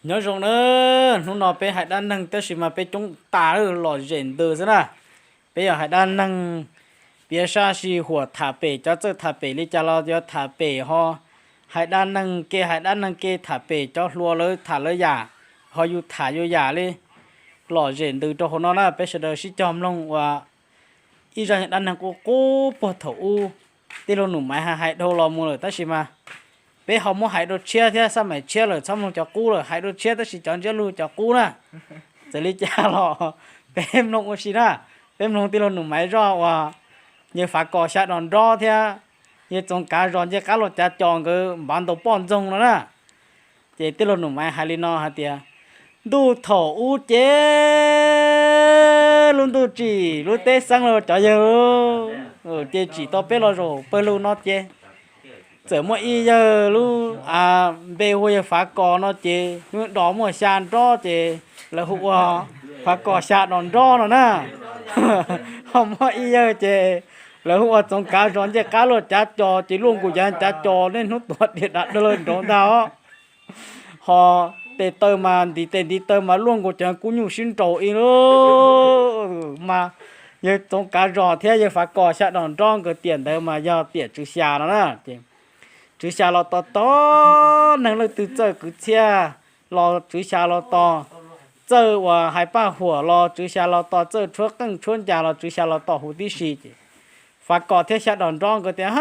Nyob zoo nawb, hnub no peb hais dab neeg tab sis mas peb coob tas lom zem ntws xwb na. Peb yog hais dab neeg, piav sab sij huam tham pem, cov txawj tham pem li cas los yuav tham pem ho. Hais dab neeg ke hais dab neeg ke, tham pem cov hluas lawv tham lawv yam, ho yus tham yus yam li. Lom zem ntws rau hauv no na, peb sawv daws sib cog mloog ua ib zaj dab neeg qub qub puag thaum ub. Tij laug Num Maiv hais dhau los mus lawm tab sis mas peb ho muab hais dua tshiab thiab, xab maim tshiab lawm txhob mloog cov qub lawm, hais dua tshiab tab sis cov ntsiab lus cov qub na. Txawm li cas los peb mloog ua si na, peb mloog tij laug Num Maiv zaj uas yawg Fav Kos xya dos nrob thiab yawg Txoov Kav Zos ncej qab luaj cav cos nkawd npav ntaus poj ntxoog no na. Ces tij laug Num Maiv hais li no hais tias, ntuj thaum ub ces lub ntuj tsim lub teb xeeb los cov yawg ces tsim tau peb los zaum pawg lug no ces txawm muaj ib yawg lub npe hu ua yawg Fav Kos no ces hnub dos muaj xya nrob ces lawv hu ua Fav Kos xya dos nrob no na. Ho muaj ib yawg ces lawv hu ua Txoov Kav Zos ncej qab luaj cav cos ces luaj nkaus cov cav cos niaj hnub tuav diav dav dawg lawg nraud ntag os. Ho tes taw mas ntiv tes ntiv taw mas luaj nkaus cov kub nyuj sib nraus ib lub mas. Yawg Txoov Kav Zos thiab yawg Fav Kos xya dos nrob nkawd tiam ntawd mas yog tiam Tswv Xya no na. Ces Tswv Xya los tos tos neeg leej twg txawj kwv txhiaj los Tswv Xya los tos, txawj uas hais paj huam los Tswv Xya los tos, txawj tshuab qeej tshuab ncas los Tswv Xya los tos huv tib si ces Fav Kos thiab xya dos nrob nkawd tias,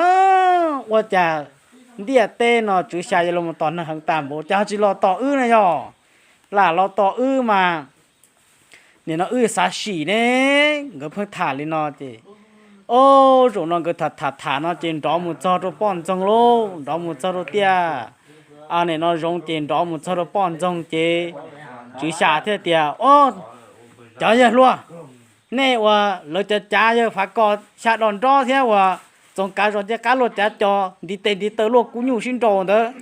ua cas ntiaj teb no Tswv Xya yuav los tos neeg heev tas npaum cas ho tsis los tos wb na yog? Lam los tos wb mas nim no wb xav sim ne. Nkawd pheej tham li no ces, o, zaum no nkawd tham tham tham no ces nrov mus txog rau poj ntxoog lauj, nrov mus txog rau tiaj, nim no zoov ces nrov mus txog rau poj ntxoog ces Tswv Xya thiaj tias, o, cov yawg hluas, nej ua lawv cov cav yawg Fav Kos xya dos nrob thiab ua Txoov Kav Zos ncej qab luaj cav cos ntiv tes ntiv taw luaj kub nyuj sib nraus ntawd,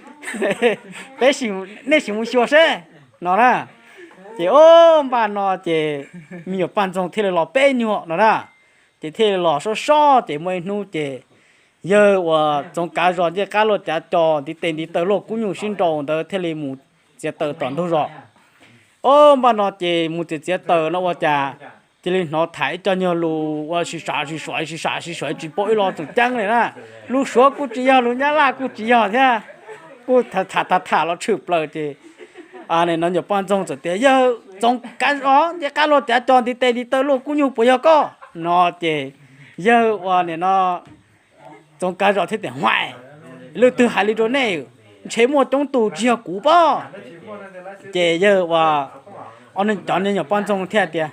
peb, nej sim mus xyuas seb no na. Ces o, npaj no ces me nyuam poj ntxoog thiaj li los peb nyuag no na. Ces thiaj li los sob sob ces muaj ib hnub ces yawg uas Txoov Kav Zos ncej qab luaj cav cos ntiv tes ntiv taw luaj kub nyuj sib nraus ntawd thiaj li mus txiav taws tom ntug zos. O, npaj no ces mus txiav txiav taws no ua cas cia li hnov tham ib co nyuag lus ua sib sam sib suav sib sam sib suav tsis paub ib lo tseem ceeb li na. Lus Suav kuj tsis yog, lus Nyab Laj kuj tsis yog thiab, kuj tham tham tham los tshwm plaws ces nim no nyuam poj ntxoog txawm tias, yawg Txoov Kav Zos ncej qab luaj cav cos ntiv tes ntiv taw luaj kub nyuj puas yog koj no ces yawg uas nim no Txoov Kav Zos thiaj tias, huais, leej twg hais li rau nej? Ntshe muaj coob tus tsis yog kuv pob. Ces yawg uas, o, cov nyuam poj ntxoog thiaj tias,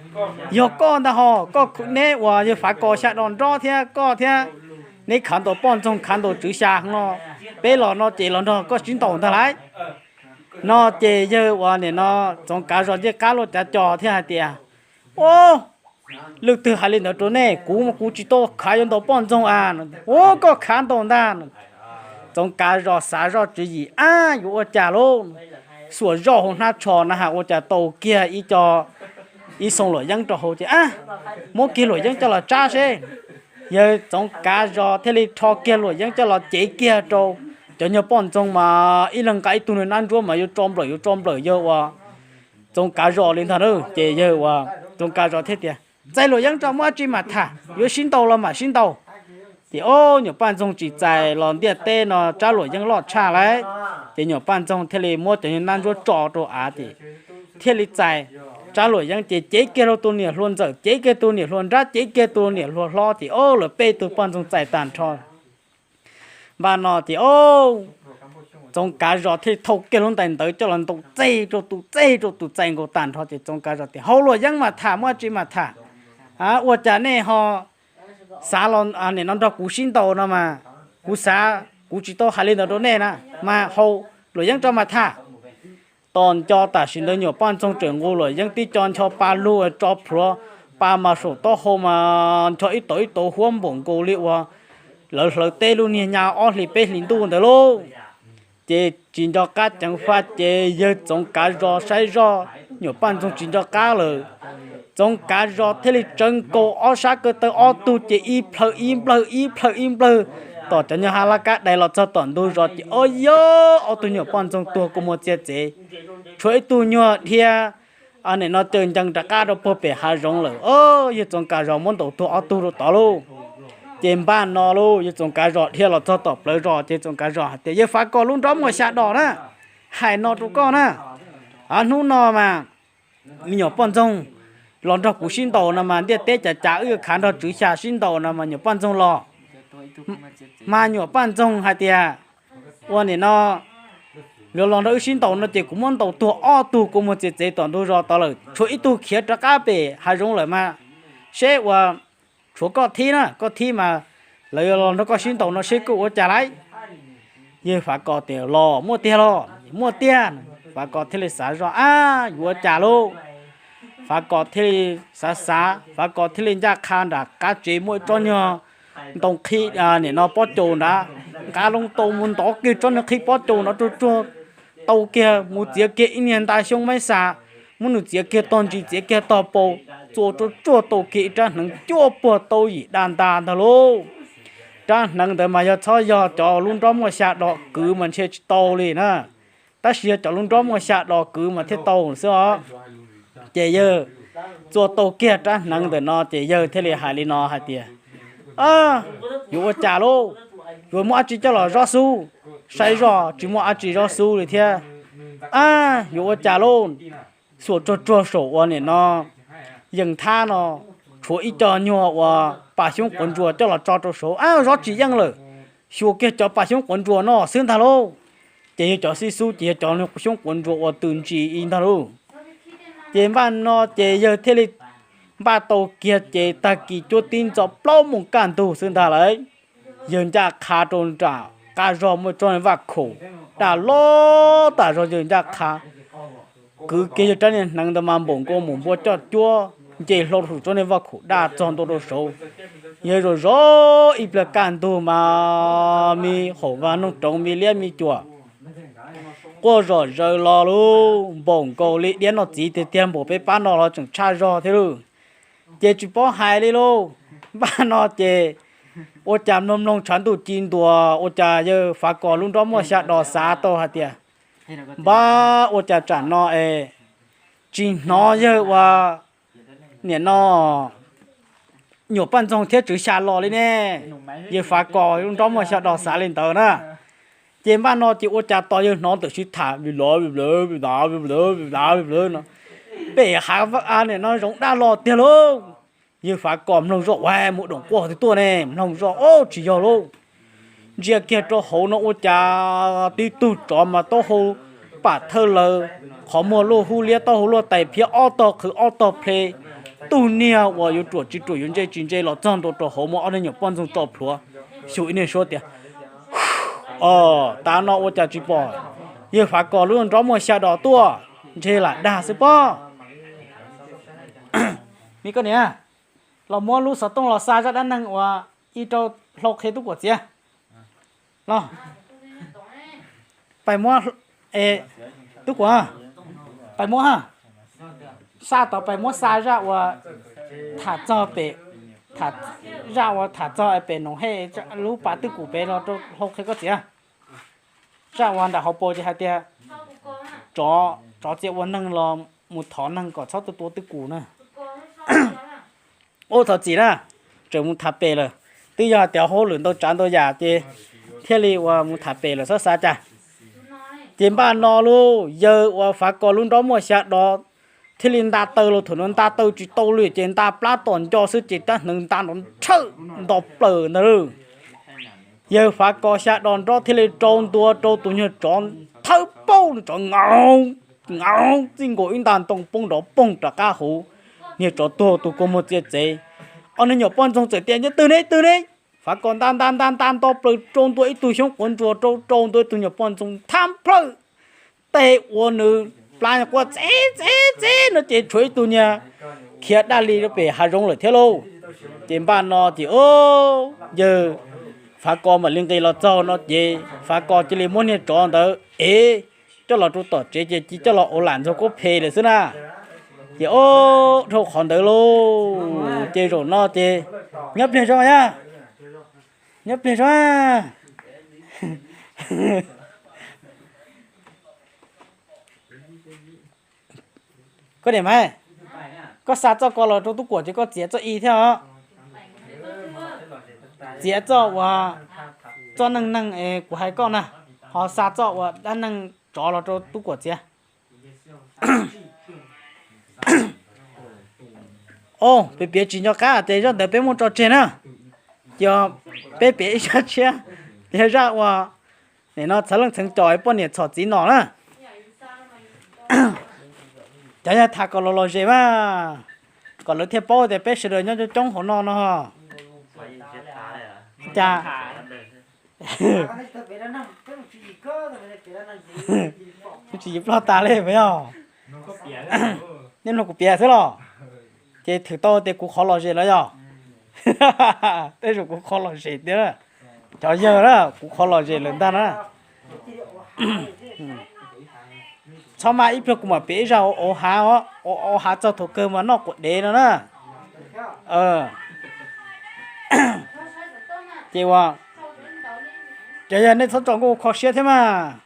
yog koj ntag ho, koj neb uas yawg Fav Kos xya dos nrob thiab koj thiab, neb khav ntaus poj ntxoog khav ntaus Tswv Xya no, peb los no ces los nrog koj sib ntaus ntag lauj. No ces yawg uas nim no Txoov Kav Zos ncej qab luaj cav cos thiaj hais tias, o, leej twg hais li ntawd rau nej? Kuv, kuv tsis tau khav yuav ntaus poj ntxoog a. Ua koj khav ntaus ntag. Txoov Kav Zos xav zoj tswv yim, ab, yuav ua cas lauj? Xuas zoj hauv hnab tsho na has ua cas tau kiag ib co, ib xoo luam yeeb rau hauv ces, ab, muab kiag luam yeeb coj los tsab seb. Yawg Txoov Kav Zos thiaj li rho kiag luam yeeb coj los cev kiag rau cov nyuag poj ntxoog mas ib leeg nqa ib tug nab ntsuab mas yuav tso nplawm yuav tso nplawm yawg uas Txoov Kav Zos li ntag na. Ces yawg uas Txoov Kav Zos thiaj tias, txais luam yeeb tso muab dab tsi mam tham, yuav sib ntaus los mam sib ntaus. Ces o, nyuam poj ntxoog tsis txais los ntiaj teb no tsab luam yeeb loj tshaj lauj. Ces nyuam poj ntxoog thiaj li muab cov nyuag nab ntsuab tso rau av ces thiaj li txais tsab luam yeeb ces cev kiag rau tus niam hluas ntxawm, cev kiag tus niam hluas nrab, cev kiag tus niam hluas hlob ces o, lawv peb tug poj ntxoog txais tag nrho. Npaj no ces o, Txoov Kav Zos thiaj thau kiag lub ntais ntawd coj los ntaus txeg rau tus txeg rau tus txais nkaus tag nrho ces Txoov Kav Zos tias, haus luam yeeb mas tham, muaj dab tsi mas tham. Ua cas nej ho xav los nim no nrog kuv sib ntaus no mas, kuv xav, kuv tsis tau hais li ntawd rau nej na, mas haus luam yeeb tso mas tham. Tos nco tam sim ntawd nyuam poj ntxoog tseem nqus luam yeeb tib co ncho pa lug tso plhuav, pa mas saum taub hau mas ncho ib tauv ib tauv huab npaum nkaus li uas lawv hlawv teb lub niag nyab ob hlis peb hlis ntuj ntawd lauj. Ces tsis nco qab ceev faj ces yawg Txoov Kav Zos saib zoj nyuam poj ntxoog tsis nco qab lawm, Txoov Kav Zos thiaj li tsawv nkaus ob sab ko taw ob tug ces ib plhaw ib nplawg ib plhaw ib nplawg, tom cov nyuag hab laj kab dai los txog tom ntug zos ces o, yog ob tug nyuam poj ntxoog tuag kua muag txiag txev. tshuav ib tug nyuag dhia nim no caws ncees rov qab rau puag pem hav zoov lawm. Yawg Txoov Kav Zos muab ntaus tuag ob tug rau tod lauj. Ces npaj no lauj, yawg Txoov Kav Zos dhia los txog tom plawv zos ces Txoov Kav Zos hais tias, Yawg Fav Kos lub nrob muaj xya dos na, hais no rau koj na, hnub no mas me nyuam poj ntxoog los nrog kuv sib ntaus no mas ntiaj teb cav cav wb yuav khav nrog Tswv Xya sib ntaus no mas nyuam poj ntxoog los, mas nyuam poj ntxoog hais tias, ua nim no yuav los nrog wb sib ntaus no ces kuv muab ntaus tuag ob tug kua muag txiav txev tom ntug zos tod lawm, tshuav ib tug khiav rov qab pem hav zoov lawm mas seb ua, tshuav koj thib na, koj thib mas lawv yuav los nrog koj sib ntaus no seb koj ua cas lauj. Yawg Fav Kos tias, Los muaj tiag los? Muaj tiag. Fav Kos thiaj li xav zoj, Ab, yuav ua cas lauj? Fav Kos thiaj li xav xav, Fav Kos thiaj li ncaj qha nram qab tsev muaj ib tsob nyuag ntoo qhib nim no pob caus nrad, nqa loo tau mus ntov kiag tsob nyuag qhib pob caus no tsuag tsuag, tau kiag mus txiav kiag ib niag nta xyoob maib xas, muab nws txiav kiag tog ntsis txiav kiag tog paus, txua tsuag tsuag tau kiag ib rab hneev cuaj puag tau yim daj ntas ntag lauj. Rab hneev ntawd mas yog txhob yog cov lub nrob muaj xya dos kwv mas ntshe tsis tau li na, tab sis yog cov lub nrob muaj xya dos kwv mas thiaj tau xwb os. Ces yawg txua tau kiag rab hneev ntawm no ces yawg thiaj li hais li no hais tias, Yuav ua cas lauj? Yuav muab dab tsi coj los zob xub? Saib zoj tsis muaj dab tsi zob xub li thiab. Ab, yuav ua cas lauj? Xuas tsuag tsuag saum uas nim no yees thab no, tshuav ib co nyuag uas pas xyoob quav ntsuas coj los tso rau saud, ab, zob tsis yeej lawm. Xyuas kiag cov pas xyoob quav ntsuas no xwb ntag lauj. Ces yog cov xib xub ces yog cov xyoob quav ntsuas uas tws ntsis ib ntag lauj. Ces npaj no ces yawg thiaj li npaj tau kiag ces tag kis cuab tib ntxov plaub moos kaj ntug xwb ntag lauj, yawg ncaj qha rau nram qab zog muaj tsob vaj khaum daj loj tas zog, yawg ncaj qha kwv kiag yawg rab niag hneev ntawd mas npaum nkaus mus npua coj cuab nce hlo rau tsob niag vaj khaum daj txog ntua rau saud. Yawg zom zaws ib pliag kaj ntug mas me haum vas noog roov me liab me cuam quaj zom zaws los lauj, npaum nkaus li diab noj txiv tiag tiag, npaum peb pab no los tseem tshaj zog thiab lauj. Ces tsis paub hais li lauj. Npaj no ces ua cas mloog mloog tshav ntuj ci ntuas ua cas yawg Fav Kos lub nrob muaj xya dos xav tau hais tias, npab, ua cas tsam no es tsis hnov yawg ua nim no nyuam poj ntxoog thiab tswv xya los li ne? Yawg Fav Kos lub nrob muaj xya dos xav li ntawd na. Ces npaj no ces ua cas tos yawg hnov ntawm sib tham vim lov vim lawv vim dav vim lawv vim dav vim lawv no, pem hav nim no zoov daj los tiag lauj. Yawg Fav Kos mloog zoj, ua mus doom quaj twg tuaj ne, mloog zoj, ob, tsis yog lauj. Ntsia kiag rau hauv no ua cas tib tug tsov mas taub hau pam thawj lawv, qhov muag luaj hub liab, taub hau luaj tais phiab, ob tog qhwv ob tog ple, tug niag uas yuav ruam tsis ruam yuav ntse tsis ntse los txog ntua rau hauv muaj ob niag nyuam poj ntxoog tso plhuav xyu ib niag suab tias, o, tav no ua cas tsis pom yawg Fav Kos lub nrob muaj xya dos tuaj, ntshe lam dag xwb pob. Me koj niam, los muab lub xov tooj los xa zaj dab neeg uas ib rau hlau qhia tub Kuam txiav los. Pais muab, tub Kuam, pais muab, xa tod pais muab xa zaj uas tham txog pem, zaj uas tham txog pem Noom Hej lub pas twj kum pem los rau hlau qhia koj txiav. Zaj uas nram hauv paus ces hais tias tsov txia ua neeg los mus thov neeg kom txhob tua twj kum na. Ub, thov txim na, tseem mus tham pem lawm. Twb yog hais tias hauj lwm ntau tsav ntau yam ces thiaj li uas mus tham pem lawm, txhob xav cas. Ces npaj no lauj, yawg uas Fav Kos lub nrob muaj xya dos thiaj li nta taw los, thaum no nta taw tsis tau li ces nta plab tom nco xwb ces rab hneev nta nrov nrhawj nto plaws ntag lauj. Yawg Fav Kos xya dos nrob thiaj li rau ntua rau tus nyuag tsov, thawb paug, tsov ngaus, ngaus txij nkaus ib nta ntoo poob nrov poog rov qab huv, niag tsov tuag tus kua muag txia txev. Ob niag nyuam poj ntxoog txawm tias, Twg ne, twg ne? Fav Kos nta nta nta nta nto plaws rau ntua ib tug xyoob quav ntsuas, rau rau ntua ib tug nyuam poj ntxoog thab plhawj, teg ua nws plab quaj txev txev txev no ces tshuav ib tug niag khiav daj li rau pem hav zoov lawm thiab lauj. Ces npaj no ces yawg Fav Kos mam li nqis los txog no ces Fav Kos cia li muab niag tsov ntawd ev coj los rau tom tsev ces cia coj los ua lam ntxuag kuab phe lawm xwb na. Ces ob, dhau qhov ntawd lauj, ces zaum no ces nyob pliag zoo na, nyob pliag zoo na. Koj niam mas, koj xa txoj ko los rau Tub Kuam ces koj txiav txoj i thiab os. Txiav txoj uas txoj neej neeg es kuv hais koj na, ho xa txoj uas dab neeg tsov los rau Tub Kuam txiav. Au, peb piav tsis nco qab ces zaj ntawd peb muab tso tseg na. Ces peb piav ib zaj tshiab, yog zaj uas nim no txhawv leej txhawv cos poj niam txhom txiv nom na. Cov yog tham kom los lom zem mas, kom lawv thiaj paub tias peb sawv daws nyob coob coob hauv no no. Cas tsis yim ploj tas li puas yog? Nej mloog kuv piav xwb los? Ces thwm tau tias kuv qhov lom zem los yog? Tej zaum kuv qhov lom zem tiag na. Cov yawg na, kuv qhov lom zem lawm ntag na. Txhob mas ib pliag kuv mam piav ib zaj au hav, au hav txog thaum kawg mas noj quav dev no na. Ces ua, cov yawg nej txhob tso nkauj kho siab thiab mas.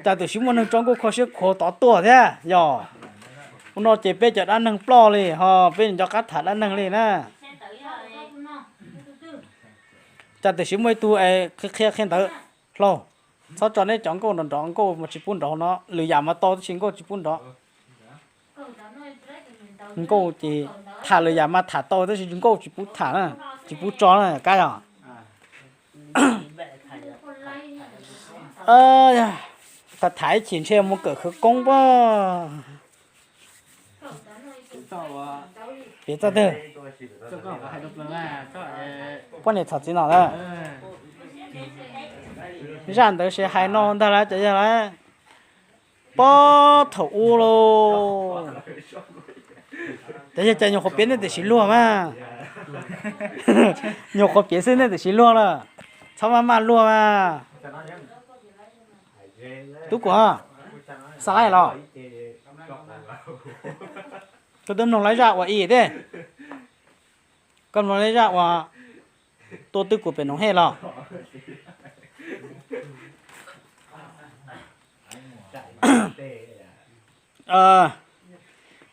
Cas tam sim muaj neeg tso nkauj kho siab khuav tod tuaj thiab yog? Ua no ces peb cov dab neeg ploj li ho, peb nco qab tham dab neeg li na. Cas tam sim muaj ib tug qhia qhia ntawd, hlau, txhob tso neb cov nkauj nrov nrov, nkauj mas tsis pub nrov no, lwm yam mas tau tab sis nkauj tsis pub nrov. Nkauj ces tham lwm yam mas tham tau tab sis nkauj tsis pub tham na, tsis pub tso na kab yog. Tham tham ib chim ntshe mus kawm khawv koob pab. Piav txoj twg? Poj niam txhom txiv nom na. Zaj ntawd ces hais no ntag lawm cov yawg lawm. Pob thaum ub lauj, cov yawg cas nyuam qhuav piav nej tam sim luag mas. Nyuam qhuav piav xwb nej tam sim luag lawm. Txhob maj maj luag mas. Tub Kuam, xa laij los? Koj twb mloog laib zaj uas i thiab, koj mloog laib zaj uas tua twj kum pem Noov Hej los?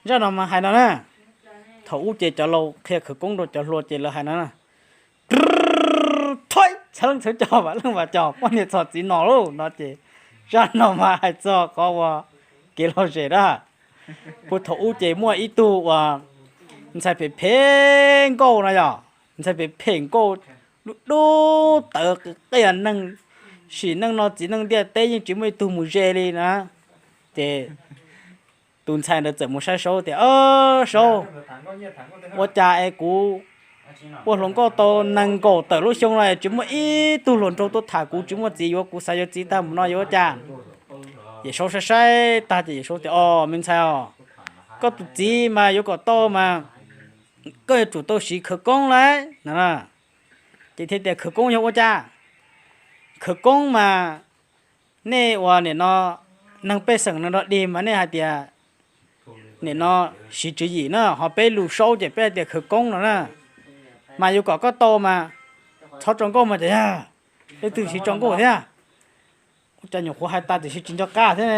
Zaj no mas hais no na, thaum ub ces cov laus qhia khawv koob rau cov hluas ces lawv hais no na, thoib txhawb leej txhawb cos vam leej vam cos poj niam txhom txiv nom lauj no ces, zaj no mas hais txog qhov uas kev lom zem na. Puag thaum ub ces muaj ib tug uas ntxhais phem phem nkauj no yog, ntxhais phem phem nkauj, dub dub tawv qia neeg, sim neej no txiv neej ntiaj teb yeej tsis muaj ib tug mus ze li na. Ces tus ntxhais ntawd txawm mus saib Saub tias, Saub, ua cas es kuv ua hluas nkauj tau nees nkaum tawm lub xyoo no es tsis muaj ib tug hluas nraug tuaj tham kuv, tsis muaj txiv yuav kuv, xav yuav txiv tag mus no yuav ua cas? Yawm Saub saib saib tag ces Yawm Saub tias, Os me ntxhais os, koj tus txiv mas yuav kom tau mas koj yuav tsum tau siv khawv koob lauj no. Ces thiaj tias, Khawv koob yog ua cas? Khawv koob mas nej ua nim no neeg pej xeem no nrog dig mas nej hais tias nim no siv tswv yim na, ho peb lus Saub ces peb hais tias khawv koob no na. Mas yuav kom koj tau mas txhob tso nkauj mas cov yawg, leej twg siv tso nkauj thiab? Ua cas nyuam qhuav hais tas tiam sis tsis nco qab thiab.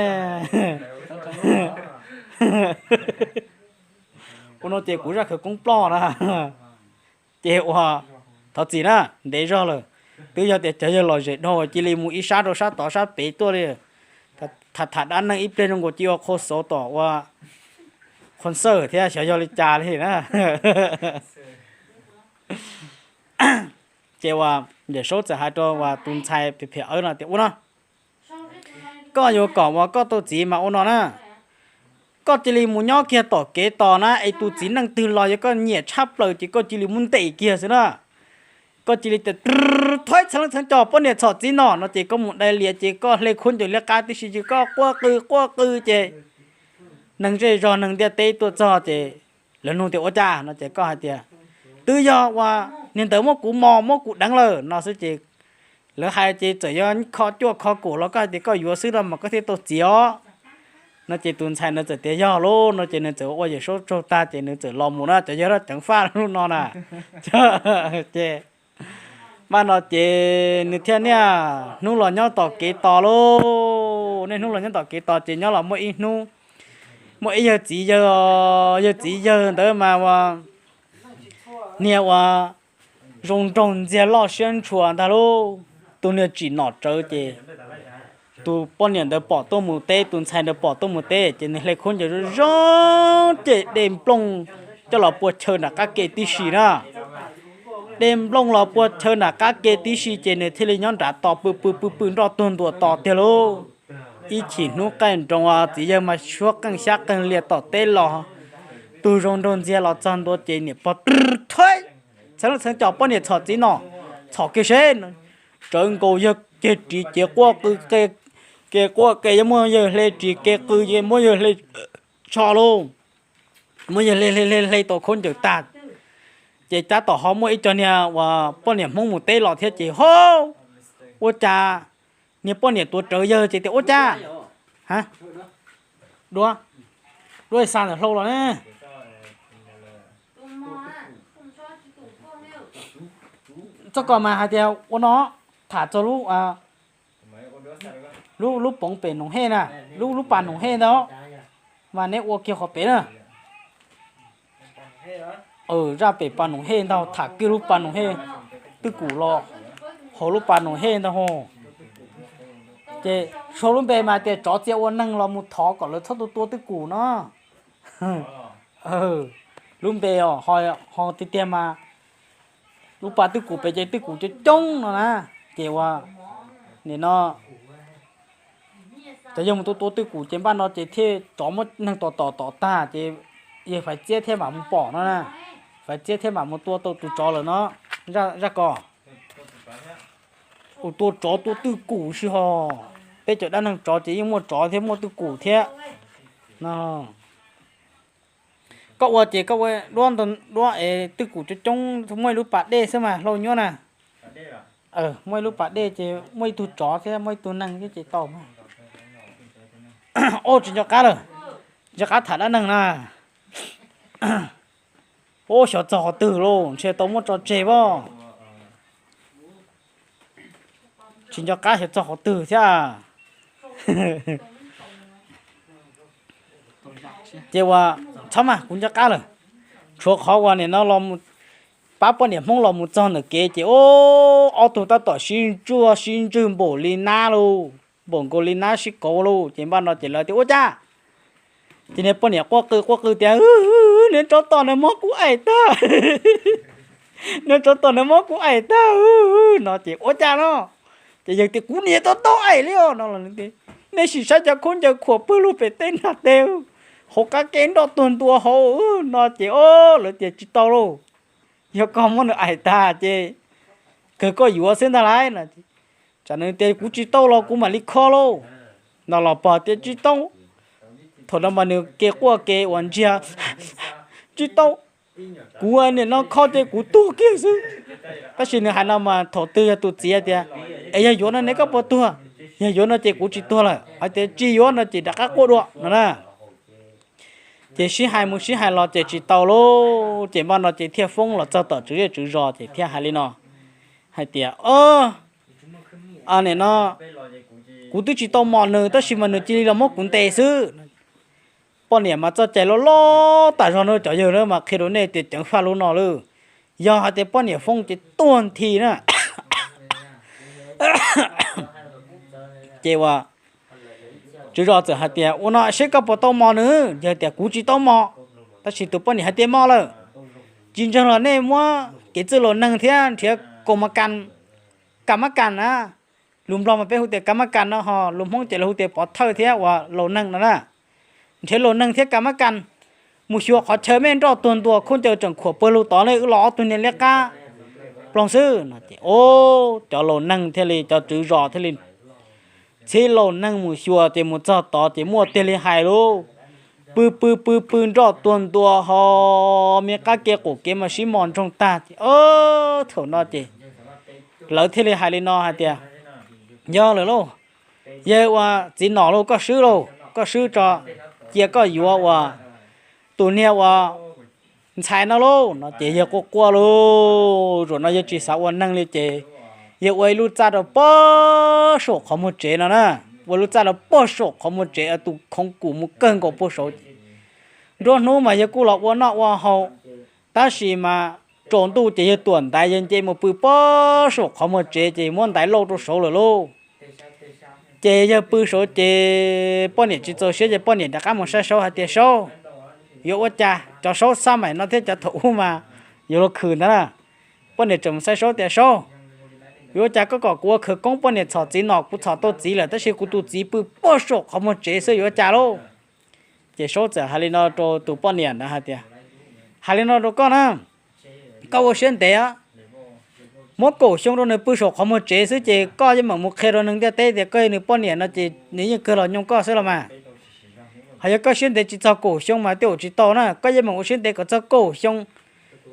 Ua no ces kuv zaj khawv koob ploj na. Ces ua, thov txim na, ntev zog lawm. Twb yog tias cov yawg lom zem dhau cia li mus ib sab rau sab tod sab pem tuaj li. Tham tham dab neeg ib pliag zoo nkaus cia ua qhua xauv tom ua qhua xawj thiab xyov yog li cas li na. Ces uas Yawm Saub txawm hais rau uas tus ntxhais phem phem awb no tias, Ua no, koj yuav kom uas koj tus txiv mas ua no na, koj cia li mus nyob kiag tom kev tos na, es tus txiv neej twg los yog koj nyiam tshaj plaws ces koj cia li muab ntes kiag xwb na. Koj cia li tias, Thoib txhawb leej txhawb cos poj niam txhom txiv nom no ces koj mus dai lias ces koj hle khuab ncaws liab qab tib si ces koj quaj qw quaj qw ces neeg zej zog neeg ntiaj teb tuaj txog ces lawv nug tias, Ua cas? No ces koj hais tias, Twb yog uas niag ntawd muab kuv mos muab kuv deev lawm no xwb ces lawv hais ces txawm yog kho cuaj kho kaum los koj hais tias koj yuav xwb no mas koj thiaj tau txiv os. No ces tus ntxhais nws txawm tias yog lauj no ces nws txawm ua Yawm Saub tsaug tag ces nws txawm los mus na, cov yawg loj ceev faj lub no na. Ces mas no ces nws thiaj niaj hnub los nyob tom kev tos lauj. Niaj hnub los nyob tom kev tos ces nyob los muaj ib hnub muaj ib yawg txiv yawg, yawg txiv yawg ntawd mas ua niag ua zoo nraug ntxiag loj siab ntshua ntag lauj. Tus niag tsim nom tsawv ces tus poj niam ntawd pom tuaj mus teb, tus ntxhais ntawd pom tuaj mus teb ces nws hle khaub ncaws zoo zoo ces de nplooj coj los pua chaw nram qab ke tib si na. De nplooj los pua chaw nram qab ke tib si ces nws thiaj li nyob nrad tos pw pw pw pw nroj tuag ntua tos tiag lauj. Ib chim hnub qaij nroos txiv yawg mas suab qeej xyab qeej lias tom teb los, tus zoo nraug ntxiag los txog ntua ces niam pog txheeb txheeb cov poj niam txhom txiv nom, txhom kiag seb, tsawv nkaus yawg kiag ris ces quaj qw, ke quaj ke, yog muab yawg hle ris ke qw ces muab yawg hle tsho lauj, muab yawg hle hle hle hle tau khaub ncaws tag. Ces tab tom ho muaj ib co niag uas poj niam Hmoob mus teb los thiab ces ho, ua cas niag poj niam tuav rawv yawg ces tias ua cas, a, dua, dua xa ntawm hlau los ne. Txoj ko mas hais tias ua no, tham txog lub, lub, lub poov pem Noom Hej na, lub, lub pas Noom Hej ntag, mas neb ua kiag qhov pem na. Zaj pem pas Noom Hej ntag, tham kiag lub pas Noom Hej, twj kum los hauv lub pas Noom Hej ntag ho. Ces sau lub npe mas tias tsov txia ua neeg los mus thov kom lawv txhob tua tua twj kum no. Lub npe os, ho tiag tiag mas lub pas twj kum pem ces twj kum coob coob no na. Ces ua, nim no cov yawg mus tua tua twj kum ces npaj no ces thiaj tsov muab neeg tom tom tom tag ces yawg Faiv Txiab thiaj mam mus pom no na. Faiv Txiab thiaj mam mus tua tau tus tsov lawm no. Zaj ko, ua tua tsov tua twj kum si ho. Peb cov dab neeg tsov ces yeej muaj tsov thiab muaj twj kum thiab no. Koj ua ces koj ua duab es twj kum coob coob, muaj ib lub pas dej xwb mas hlau nyuab na. Muaj ib lub pas dej ces muaj ib tug tsov thiab muaj ib tug neeg thiab ces tau. Ub, tsis nco qab lawm, nco qab tham dab neeg na. Ub, xyov txog qhov twg lauj, ntshe tau muab tso tseg pob. Tsis nco qab xyov txog qhov twg thiab. Ces ua, txhob mas, kuv nco qab lawm. Tshuav qhov uas nim no pab poj niam Hmoob los mus txog ntawm kev ces ub, ob tug tab tom sib ntsuag sib ntswg npaum li nab lauj, npaum nkaus li nab sib kauv lauj. Ces npaj no ces lawv tias ua cas, ces niag poj niam quaj qw quaj qw tias, niag tsov tom nws muab kuv aim tag, niag tsov tom nws muab kuv aim tag no ces ua cas no. Ces yawg tias kuv niam tau tau aim li os no. Nej sim saib cov khaub ncaws khuam pawg lug pem teb nag teb, hauv qab ke nroj tuag ntua hauv no ces o, lawv tias tsis tau lauj, yog koj muab nws aim tag ces kawg koj yuav xwb ntag lauj no. Tsam nws tias kuv tsis tau los kuv mam li kho lauj no los pog tias tsis tau. Thaum no mas nws ke quaj ke uas ntsiag, tsis tau, kuv nim no kho ces kuv tuag kiag xwb. Tab sis nws hais no mas thaum twg yog tus txiv tias, es yog yuav no ne koj puas tuag, yog yuav no ces kuv tsis tuag lawm, hais tias tsis yuav no ces rov qab quaj dua no na. Ces sib hais mus sib hais los ces tsis tau lauj, ces npaj no ces thiaj foob los txog tom tswv zej tswv zos ces thiaj hais li no, hais tias, o, nim no kuv twb tsis tau mos nws tab sis mas nws cia li los muab kuv ntes xwb. Poj niam mas txoj cai loj loj tas zog na, cov yawg na mas qhia rau nej tias ceev faj lub no lawm. Yog hais tias poj niam foob ces tuag nthi na. Ces ua tswv zos txawm hais tias ua no seb koj puas tau mos nws, yog tias kuv tsis tau mos, tab sis tus poj niam hais tias mos lawm, tsis ntseeg los nej muab kev txwj laus neeg thiab nrhiav kaus mab kas, kas mab kas na, lus Nplog mas peb hu tias kas mab kas no ho lus Hmoob ces lawv hu tias pov thawj thiab uas laus neeg no na. Nrhiav laus neeg thiab kas mab kas mus xyuas qhov chaw me nroj tuag ntua khaub ncaws tseem khuam pawg lug tod ne, wb los ob tug niag liab qab ploog xwb no ces o, cov laus neeg thiaj li, cov tswv zos thiaj li txhib laus neeg mus xyuas ces mus txog tod ces muaj tiag li hais lauj, pw pw pw pw nroj tuag ntua ho, me qab ke qaum kev mas sib mos ntsoog tag ces o, thaum no ces lawv thiaj li hais li no hais tias, yog lawm lauj, yawg ua txiv nom lauj, koj swb lauj, koj swb tso, cia koj yuav ua tus niag ua ntxhais no lauj no ces yawg quaj quaj lauj, zaum no yawg tsis xav ua neeg li ces yawg ua ib lub txaj rau pog saum qhov muag tsev no na, ua lub txaj rau pog saum qhov muag tsev, tus khoov kum mus kawg nkaus pog saud. Nruab hnub mas yawg kuj los ua noj ua haus, tab sis mas tsaus ntuj ces yawg tuam ntaiv yawg nce mus pw puag saum qhov muag tsev ces muab ntaiv lauj rau saud lawm lauj. Ces yawg pw saud ces poj niam tsis txaus siab ces poj niam rov qab mus saib saub hais tias, Saub, yuav ua cas? Cov saub xab maim no thiab cov thaum ub mas yuav luag khwm ntag na. Poj niam tseem mus saib saub tias, Saub, yuav ua cas koj kom kuv ua khawv koob? Poj niam txhom txiv nom kuv txhom tau txiv lawm tab sis kuv tus txiv pw puag saum qhov muag tsev xwb, yuav ua cas lauj? Ces saub txawm hais li no rau tus poj niam ntawd hais tias, Hais li no rau koj na, koj ua siab ntev, muab kaum xyoo rau nws pw saum qhov muag tsev xwb ces koj yeej meem mus qhia rau neeg ntiaj teb tias koj yog nws poj niam no ces nws yeej kawg los nyoo koj xwb los mas. Hos yog koj siab ntev tsis txog kaum xyoo mas tej zaum tsis tau na, koj yeej meem ua siab ntev kom txog kaum xyoo,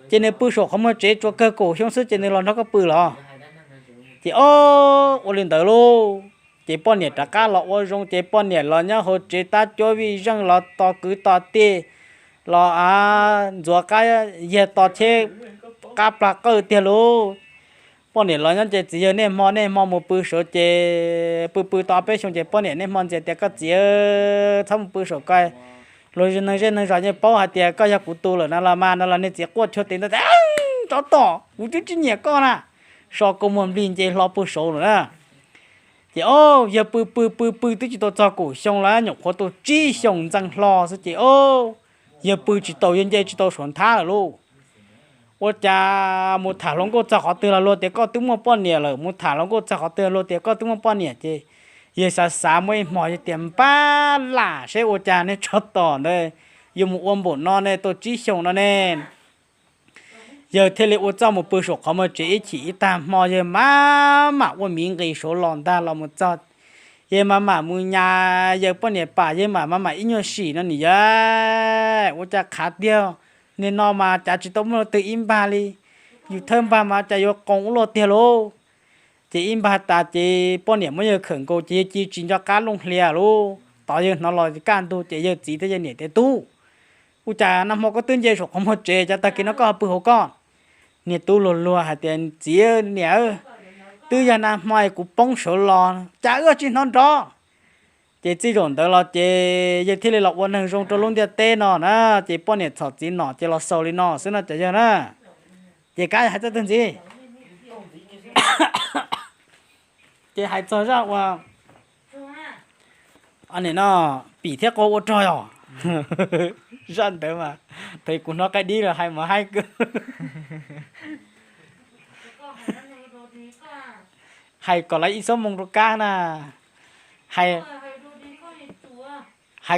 ces nws pw saum qhov muag tsev tsuas kawg kaum xyoo xwb ces nws los nrog koj pw los? Ces ob ua li ntawd lauj, ces poj niam rov qab los ua zoo ces poj niam los nyob hauv tsev tab cuab vij zeej los tos kwv tos tij, los ntxuav qab yag tos cheb qab plag qawj tiag lauj. Poj niam los nyob ces txiv yawg niaj hmo niaj hmo mus pw saud ces pw pw tau ob peb xyoo ces poj niam niaj hmo ntxias tias, Koj txiv, txhob mus pw saum ko, luag neeg zej neeg zos yeej paub hais tias koj yog kuv tus lawm no los mas. No los niag txiv quaj chua tes ntawd tias, Tsov tom, kuv twb tsis nyiam koj na. So kua muag nplig nce hlo pw saud lawm na. Ces o, yawg pw pw pw pw twb tsis tau txog kaum xyoo los nyuam qhuav tau tsib xyoos ntxeev hlo xwb ces o, yawg pw tsis tau, yawg nce tsis tau saum nthab lawm lauj. Ua cas mus tham hluas nkauj txog qhov twg los luag tias koj twb muaj poj niam lawm, mus tham hluas nkauj txog qhov twg luag tias koj twb muaj poj niam ces yawg xav xav muaj ib hmo yawg tias, Npab lam seb ua cas nej tsov tom ntawd yuav mus ua npaum no ne, tau tsib xyoos no ne. Yawg thiaj li ua txuj mus pw saum qhov muag tsev ib chim ib tag hmo, yawg mam mam ua miv nqis saud los ntag. Los mus txog, yawg mam mam mus nyas yawg poj niam pam, yawg mam mam mam ib nyuag sim no nim yawg, ua cas qhav tiag, nim no mas cas tsis tau muaj leej twg ib npag li, yus thawj npag mas cas yuav qoos ub luaj tiag lauj. Ces ib npag tas ces poj niam muab yawg khawm nkaus ces yawg cia tsis nco qab looj hlias lauj. Tod yawg hnov los kaj ntug ces yawg txiv thiab yawg niam tias, Tub, ua cas nag hmo koj twb nce saum qhov muag tsev, cas tag kis no koj ho pw hauv koj? Niag tub luag luag hais tias, Txiv niam, twb yog nag hmo kuv poob sawv los cas wb tsis hnov nrov. Ces txij zaum ntawd los ces yawg thiaj li los ua neeg zoo rau lub ntiaj teb no na. Ces poj niam txhom txiv nom ces los xaus li no xwb no cov yawg na. Ces kab hais txog tug ntxiv, ces hais txog zaj uas nim no pim thiab qau ua rog yog zaj ntawd mas, thaum kuv hnov qaib dib los hais mas haib kawg. Hais kom lawv ib xuab moos rau kab na, hais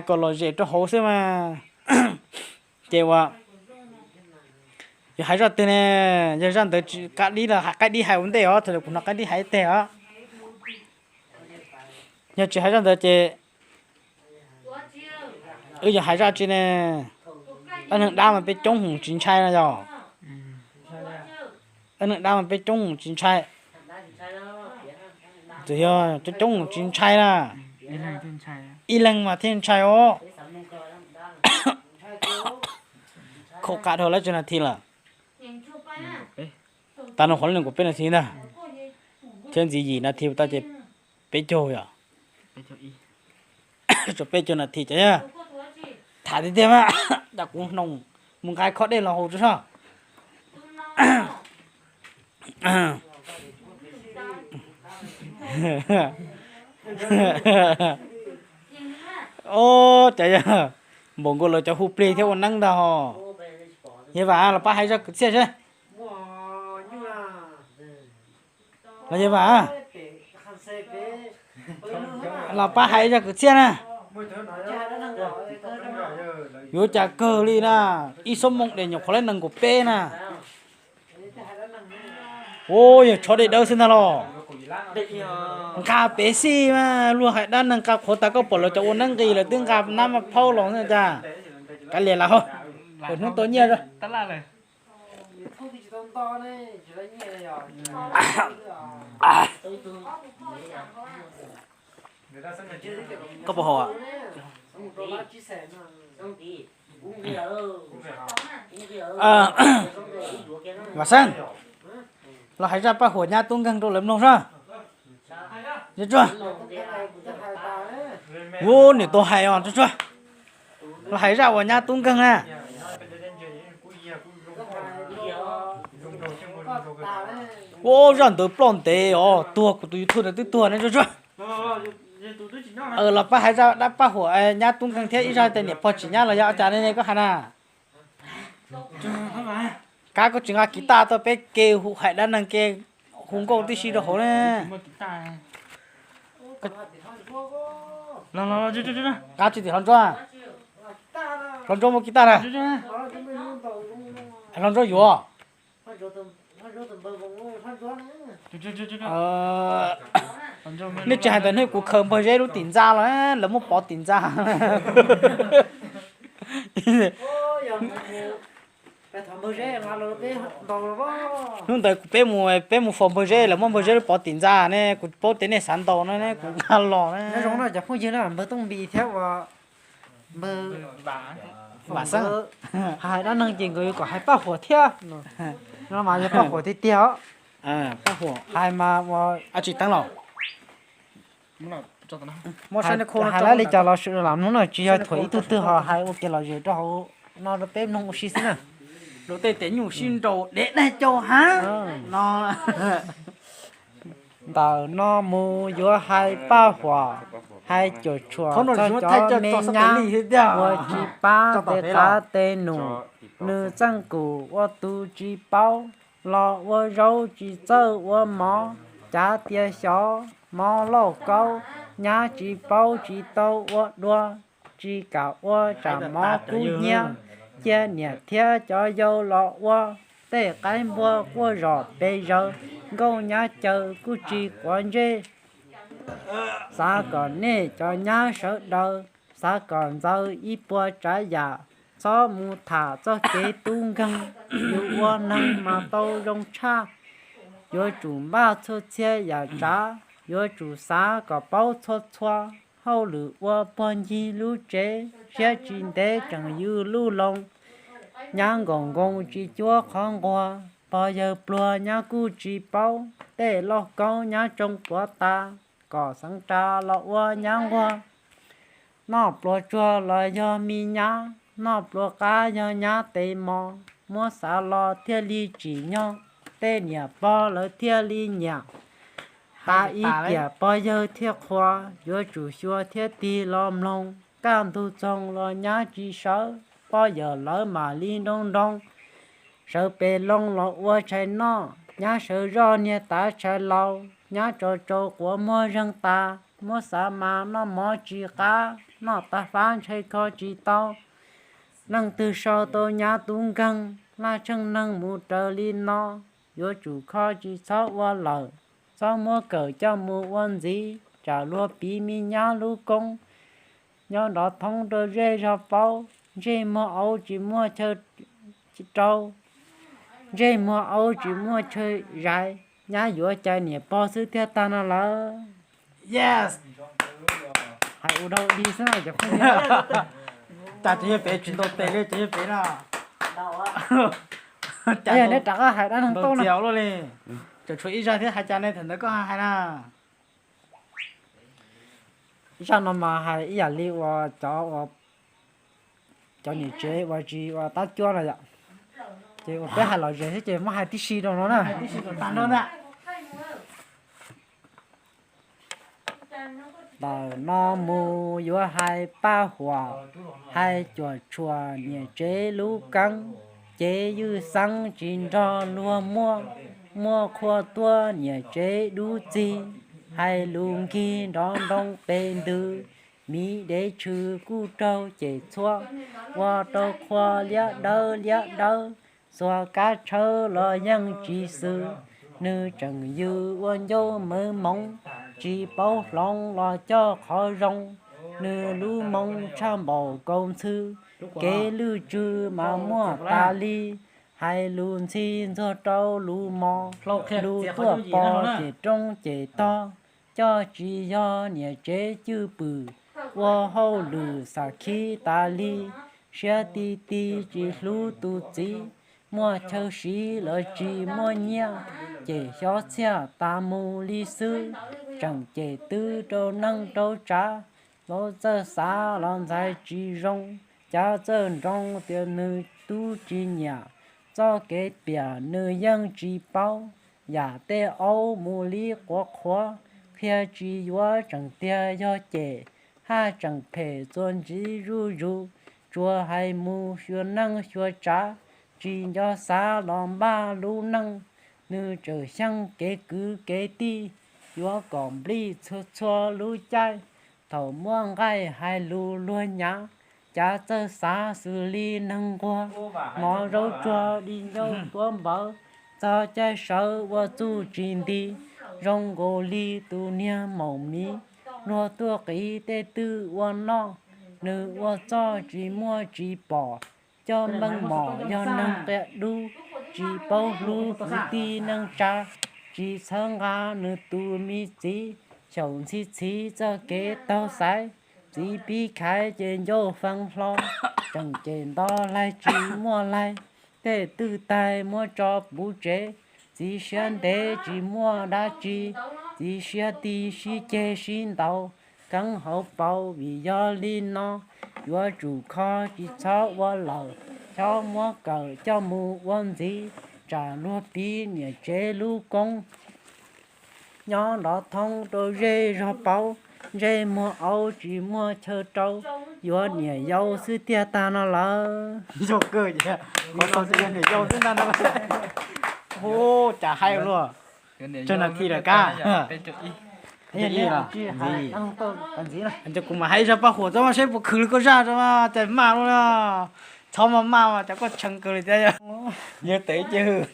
kom lom zem rau hauv xwb mas. Ces ua, yog hais zaj twg ne? Yog zaj ntawd qaib dib los hais, qaib dib hais ua ntej os, thaum kuv hnov qaib dib hais ib teg os. Yog tsis hais zaj ntawd ces wb yuav hais zaj tsi ne? Dab neeg dab mas peb coob hmoov tsis ntshai no yog. Dab neeg dab mas peb coob hmoov tsis ntshai. Txawm yog coob coob hmoov tsis ntshai na, ib leeg mas thiaj ntshai os. Khaum qab dhau lawm tsawg nas this lawm? Tas no qhuav li nees nkaum peb nas this ntag. Thiab ntxiv yim nas this tau ces peb caug yom. Tshuav peb caug nas this ces tham tiag tiag mas, cas kuv hnoos mus nqa khob dej los haus tso soj. Os, cas yog npaum nkaus lawv cov hu plig thiab ua neeb ntag hos. Yawg Vam, los pab hais zaj kwv txhiaj seb. Los yawg Vam, los pab hais zaj kwv txhiaj na. Yuav cas kawg li na, ib xuab moos des nyuam qhuav lawm nees nkaum peb na. Ua yog tsho dej dawb xwb ntag los. Nqa pev xij mas luag hais dab neeg nqa qhuav tas, koj pom lawv cov ua neeb nqis lawv twb nqa nab maj phaub los xwb cas. Kav liam lawm hos, hnub tau nyiaj. Koj puas haus? Vam Xeeb, los hais zaj paj huam nyab tub nkeeg rau lawv mloog soj. Tsuag tsuag. Ub, niam tau hais os, tsuag tsuag. Los hais zaj uas nyab tub nkeeg na. Ua zaj ntawd ploj ntev os, tuag kuv tus YouTube ntawd twb tuag ne. Los pab hais zaj dab paj huam nyab tub nkeeg thiab ib zaj tias niam pog tsis nyab los yog ua cas ne koj hais na. Kab koj tsis nqa kiv taj tuaj peb ke hu hais dab neeg ke hu nkauj tib si rau hauv ne. Kab tsis tim hlob Ntsuab, hlob Ntsuab muaj kiv taj na. Hlob Ntsuab yuav. Nej tsis hais ntawm hnub kuv khaws npawg Zeb lub tim ntxa los lawv muab pov tim ntxa. Hnub ntawd peb mus, peb mus faus npawg Zeb lawv muab npawg Zeb lub pov tim ntxa ne, kuv paub tias nej xav ntaus no ne, kuv nqa los na. Cov phooj ywg na, npawg Tooj Npis thiab uas npawg Vam Xeeb hais dab neeg ces nkawd yuav kom hais paj huam thiab no mas yog paj huam tiag tiag os. Hais mas ua tsis teeb los hais li cas los lam mloog no, tsis yog thuam ib tug twg ho hais ua kev lom zem rau hauv no rau peb mloog ua si xwb na. Rau tej tias nyuj sib nraus dev daig cau hav no. Ntawm no mus yuav hais paj huam, hais cuam tshuam txog cov me nyab uas tsis pab tej qab tej num, nws txeej kum ua tus tsis paub, los ua zaub tsis txawj ua mov, cav tias xyov mov lauj kaub, nyab tsis paub tsis tau ua dua, tsis kam ua tsam mov kub hnyiab, cia niam thiab cov yau los ua, tej qaib npua quaj zom pes zaws, nkauj nyab caws kuj tsis quav ntsej. Xav kom nej cov nyab sawv daws, xav kom ntxaws ib puas tsav yam, txhob mus tham txoj kev tub nkeeg, yus ua neeg mas tau zoo tshaj. Yuav tsum npaj txhua txhia yam tsav, yuav tsum xav kom paub txhua txhua, hauj lwm ua puag ncig lub tsev, siab tsis ntev tseem yws lub loo. Nyab nkaum nkoos tsis cuab qhov nquag, pog yawg pluag nyab kuj tsis paub, tej lauj kaub nyab tsoo quav tas, kom xeev ras los ua nyab nquag. Noj pluas tsuag los yog me nyab, noj pluas qab yog nyab tes mos, muab xav los thiaj li tsim nyog, tej niam pog lawv thiaj li nyiam. Tas ib tiam pog yawg thiaj qhuas, yuav tsum xyuas thiab tig los mloog, kaj ntug txoog los nyab tsis sawv, pog yawg lawv mam li nroo nroo. Sawv pem loo los ua tshais noj, nyab sawv zoj niag tav tshais laus, nyab tso tsau quav muag zeeg tas, muab xav mas noj mov tsis qab, noj tas fab ntshai kho tsis tau. Leej twg sau tau nyab tub nkeeg, laj tsheej neeg mus raws li no, yuav tsum kho tsis txhob ua lawm, txhob muab kawm coj mus ua ntxiv, tsam luag piv me nyab lub koob. Nyob nrov thoob rau zej zog paub, ntsej muag aub tsis muaj chaw rau, ntsej muag aub tsis muaj chaw zais, nyab yuav cai niam pog xwb thiaj tag no lawm. Yes. Hais ua dau li xwb na cov phooj ywg. Cas cov yawg pem tsis ntaus tes li cov yawg pem na. Cas yog neb rov qab hais dab neeg tau na. Tseem tshuav ib zaj thiab hais cas ne, thaum ntawd koj hais na. Ib zaj no mas hais ib yam li uas cov, cov niam tsev uas tsis ua tab cuab no yom. Ces uas peb hais lom zem xwb ces muab hais tib si rau no na. Ntawm no mus yuav hais paj huam, hais cuam tshuam niam tsev lub keeb, cev ywj xeeb tsis nrog luag muaj, muaj qhua tuaj niam tsev dub txig, hais lus nkig nrov nroo pes ntws, miv dev tshwm kuj raug cem txhua, ua rau qhua liab dawb liab dawb, xuas kab tshawb los yeej tsis xwm, nws tseem yws ua ncauj mawv moov, tsis paub hloov los coj qhov zoo, nws lub moo tshaj npaum kaus ntxhw, kev lwj tsw mas muaj tas li, hais lus ntxhi ntxuag rau lus mos, lus tuaj pom cem roob cem tog, coj tsis yog niam tsev cwj pwm, ua hauj lwm xam khib tas li, siab ti ti tsis hlub tus txiv, muaj chaw siv los tsis muaj nyiaj, cem xyov txhiaj tas mus li xwb, tseem cem twb rau neej rau tsav, txawj xav los ntxhais tsis zoo, Cav txawj nroo tias nws tub tsis nyiam, txoj kev piam nws yeej tsis paub. Yam tej aub mus li quav qhuav, qhia tsis yuav tseem tiag yog cem, haj tseem phem txuas ntxiv zuj zus, tsuas hais mus xyuas neej xyuas tsav, tsis nco xav los npaj lub neej. Nws tseem xyeej kev kwv kev tij, yuav kom nplij txhua txhua lub caij, thaum muaj nqaij hais lus luag nyav. Cav txawj xav xws li neeg nquag, mov zaub tsuag di ncauj tuab npawv, txog caij sawv ua txuj tsis nti, zoo nkaus li tus niag maum miv. Luag tuaj qiv tej twj ua noj, nws ua txoj tsis muaj tsis pom, coj meej mom yog neeg qia dub, tsis paub hlub kwv tij neej tsa, tsis txhawb nqa nws tus me txiv. Xyaum ntxhi txhiv txoj kev taug xaiv, txiv pib khaiv ces ncauj fee hlo, tseem cem nto laig tsis muaj laig, tej twj taig muab tso puv tsev. Txiv siab ntev tsis muaj dab tsi, txiv siab tij sib ceg sib ntaus, keeb hauv paus vim yog li no, yuav tsum kho tsis txhob ua lawm, chob muab kawm coj mus ua ntxiv, tsam luag piv niam tsev lub koob. Nyob nrov thoob rau zej zog paub, ntsej muag aub tsis muaj chaw rau, yuav niam yau xwb tiag tag no lawm. Yog kawg, qhov tau tias yog niam yau xwb ntag no. Hu, cas haib luaj. Tsawg nas this lawm kab? Ntxiv, ntxiv. Kuv mam hais zaj paj huam txob mas seb puas khwv li koj zaj tso mas, cas maj luaj. Txhob maj maj mas cas koj tshee kawg li thiab. Yog tes ib ce hwj.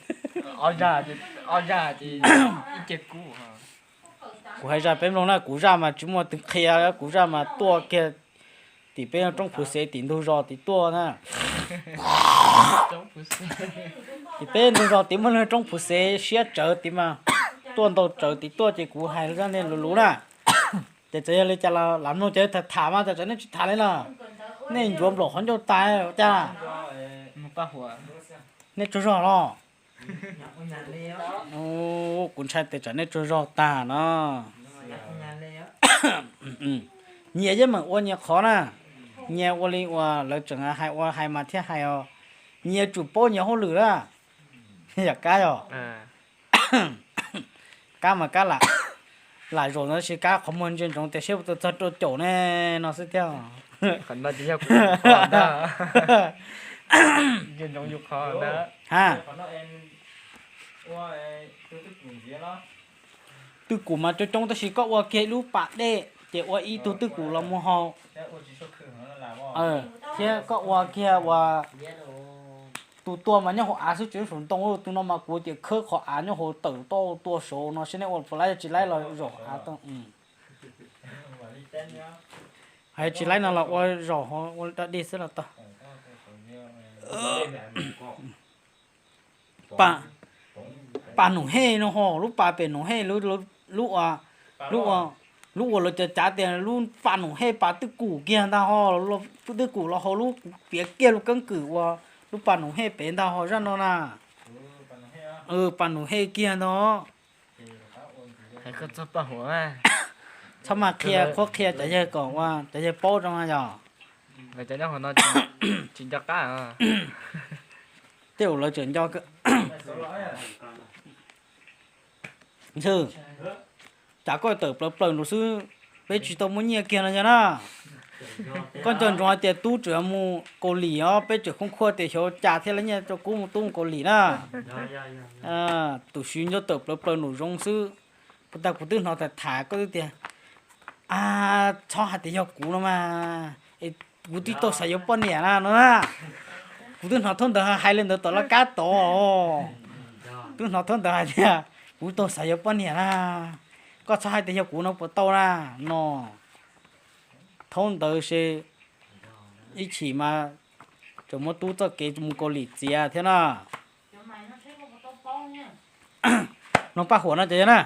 Kuv hais zaj peb mloog na, kuv zaj mas tsis muaj twg qhia, kuv zaj mas tuaj kiag tim peb roob Phuv Xev tim ntug zos tim tuaj na. Tim peb ntug zos tim muaj lub roob Phuv Xev siab tsawv tim mas tuaj ntau tsawv tim tuaj ces kuv hais zaj nej luv luv na. Ces txawm yog li cas los lam mloog ces tham tham mas txawm nej tsis tham li los nej ncuav nplaum qhov ncauj tas cas. Nej tsaug zog los? Kuv ntshai tias tsam nej tsaug zog tag no. Nyias yeej meem ua nyias qhov na. Nyias ua li uas lawv tseem hais ua hais mas thiaj hais os. Nyias tsum paub nyias hauj lwm na. Yam kab yog, kab mas kab lam, lam zaum ntawd sis kab qhov muag ntsia ntsoov tias seb puas tau txog rau caum ne no xwb thiab. Ha, twj kum mas coob coob tab sis koj ua kiag ib lub pas dej ces ua ib tug twj kum los mus haus, thiab koj ua kiag uas tus tua mas nyob hauv av xwb tsis saum ntoo, tus no mas kuv tias khawb qhov av nyob hauv tawm tau tua saud no seb nej ua puas laib, yog tsis laib los zaum av tau. Hais tsis laib no los ua zaum ua dog dig xwb los tau. Pas Noom Hej no ho, lub pas pem Noom Hej, lub, lub uas lawv cav cav tias lub pas Noom Hej pas twj kum kiag ntag ho, twj kum los hauv lub piav kiag lub keeb kwm uas lub pas Noom Hej pem ntag ho zaj no na. Pas Noom Hej kiag ntag. Txhob mas qhia qhuab qhia cov yawg kom ua cov yawg paub zoo yog. Tej zaum lawv tseem nco. Ntshe tsam koj tawm plaws plaws nraud xwb, peb tsis tau muaj nyiaj kiag no yog na. Koj nco ntsoov hais tias tub tseem mus Kaus Lim os, peb tseem khoob khuaj tias xyov cas thiaj li nyiaj rau kuv mus tub mus Kaus Lim na. Tus siv nco tawm plaws plaws nraum zoov xwb. Puas tas kuv twb hnov tham tham koj twb tias, a, txhob hais tias yog kuv no mas, kuv twb tau xav yuav poj niam na no na. Kuv twb hnov thaub ntawd hais li ntawd tom laj kab tod. Twb hnov thaub ntawd hais tias kuv tau xav yuav poj niam na. Koj txhob hais tias yog kuv no puas tau na no. Thaub ntawd se ib chim mas tseem muab tub txoj kev mus Kaus Lim txiav thiab na. No paj huam no ces yog na.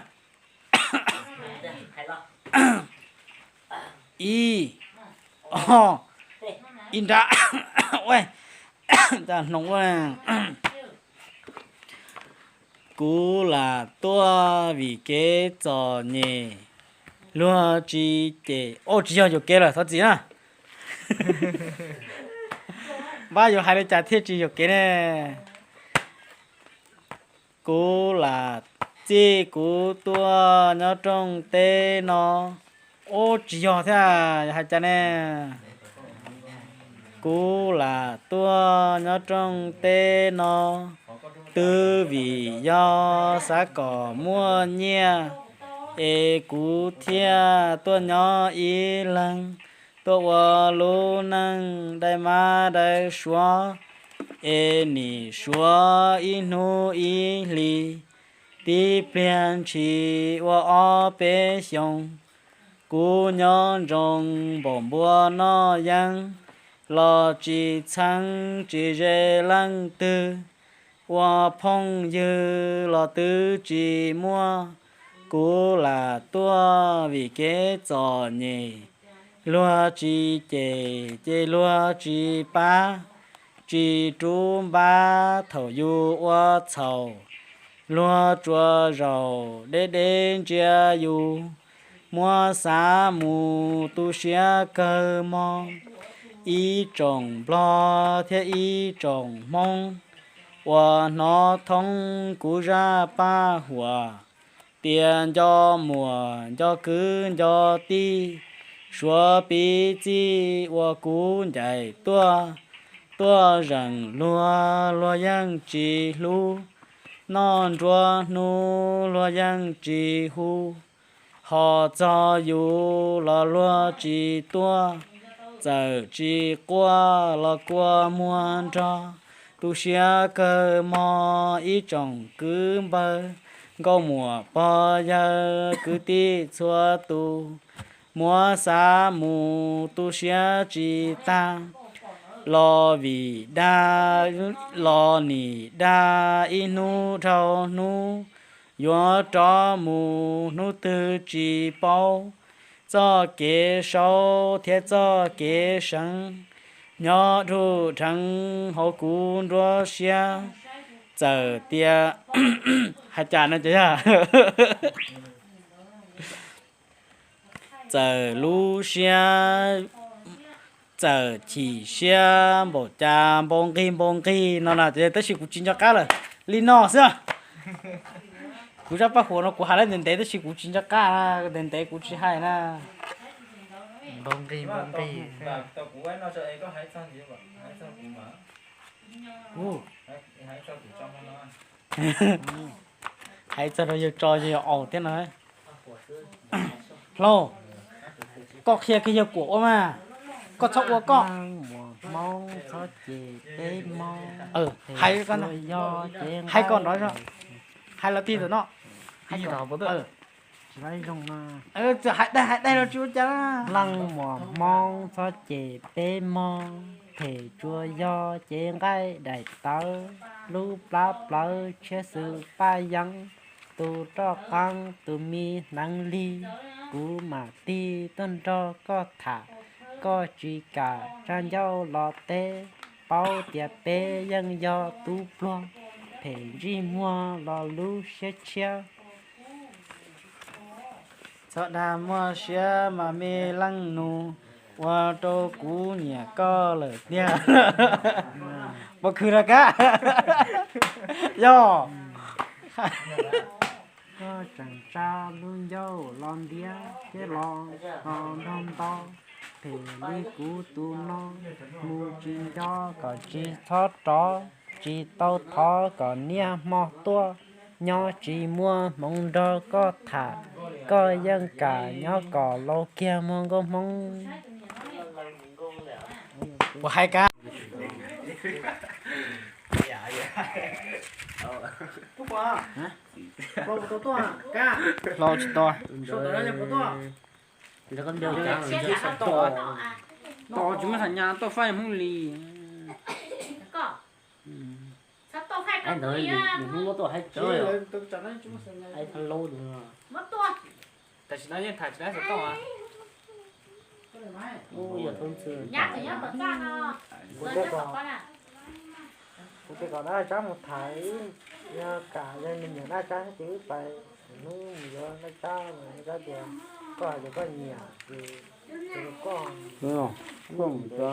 Ib, ob, ib nrab, ua, hnoos ua. Kuv lam tuaj vim kev txom nyem, luag tsis cem, o tsis yog yuam kev lawm thov txim na. Npab yuav hais li cas thiaj tsis yuam kev ne? Kuv lam txij kuv tuaj nyob rooj teb no, ub tsis yog thiab, yog hais cas ne? Kuv lam tuaj nyob rooj teb no, twb vim yog xav kom muaj nyiaj, es kuv thiaj tuaj nyob ib leeg, tuaj ua lub neej dai mab dai suav, es nim suav ib hnub ib hlis, tib pliag ntshis ua ob peb xyoos. Kuv nyob ntsoo npaum npua noj yeeb, los tsis txheeb tsis ze leej twg, ua phooj ywg los twb tsis muaj. Kuv lam tuaj vim kev txom nyem, luag tsis cem ces luag tsis pab, tsis rub npab thaum yus ua txhaum, luag tsuas zaum deb deb ntsia yus, muab xav mus tu siab kawg mog. Ib tsoom Nplog thiab ib tsoom Hmoob uas hnov thoob kuv zaj paj huam, tias nco muam nco kwv nco tij, suav piv txij uas kuv ncaim tuaj, tuaj zeem luag luag yeej tsis hlub, noj nruab hnub luag yeej tsis hu, ho txog yus los luag tsis tuaj, txawm tsis quaj los kua muag nrog, tu siab kawg mog ib tsoom kwv npawg, nkauj muam pog yawg kwv tij txhua tus, muab xav mus tu siab tsis tag, los vim dag, los nim dag ib hnub dhau hnub, yuav rov mus hnub twg tsis paub, txoj kev saub thiab txoj kev seev, nyob dhuj dheev hauv kuv nruab siab, txawm tias, hais cas no ces yog, txawm lub siab, txawm chim siab npaum cas npau nqig npau nqig no na, tab sis kuv tsis nco qab lawm, li no xwb. Kuv zaj paj huam no kuv hais lawm ntev ntev tab sis kuv tsis nco qab, ntev ntev kuv tsis hais na. Npau nqig npau nqig. Hais txog rau yawg tso yawg aus thiab no. Hlau, koj qhia kiag yawg Kuam ua mas, koj txhob ua koj. Hmoob txhob ces peb mob, hais koj nrov, hais los tig ntawm no. Tsis zoo na. Hais daig hais daig los tsis ua cas. Leej muam Hmoob txhob ces peb mob, phem tsuas yog cev nqaij daim tawv, lub plab plawv tshiab xwm paj yeeb, tus roj qeeb tus me hneev lig, kuv mam tig tuaj nrog koj tham, koj tsis kam tsa ncauj los teb, paub tias peb yeej yog tub pluag, phem ntsej muag los lub siab tshiab. Txhob dag muaj siab mas me leej nus, ua rau kuv nyiam koj lawm tiag. Puas khwv rau kab? Yog. Koj tseem tsa lub ncauj los ntiav thiab los ho nrog nto, phem li kuv tus no, mus tsis nco kom tsis txhob rov, tsis tau thov kom niaj hmo tuaj, nyob tsis muaj hmoov nrog koj tham, koj yeej kam nyob kom laus kiag muag nkauj hmoob. Puas hais kab? Hlau tsis tau. Tos tsis muaj xam nyas tuaj faib Hmoob li. Tam sim no yeej tham tsis tau xov tooj. Kuv tias kom dab tsab mus tham, yog kam yog nws nyiam dab tsab ces wb pais, hnub nws yuav dab tsab, dab tsab tias koj hais tias koj nyiam ces koj, koj mus tso.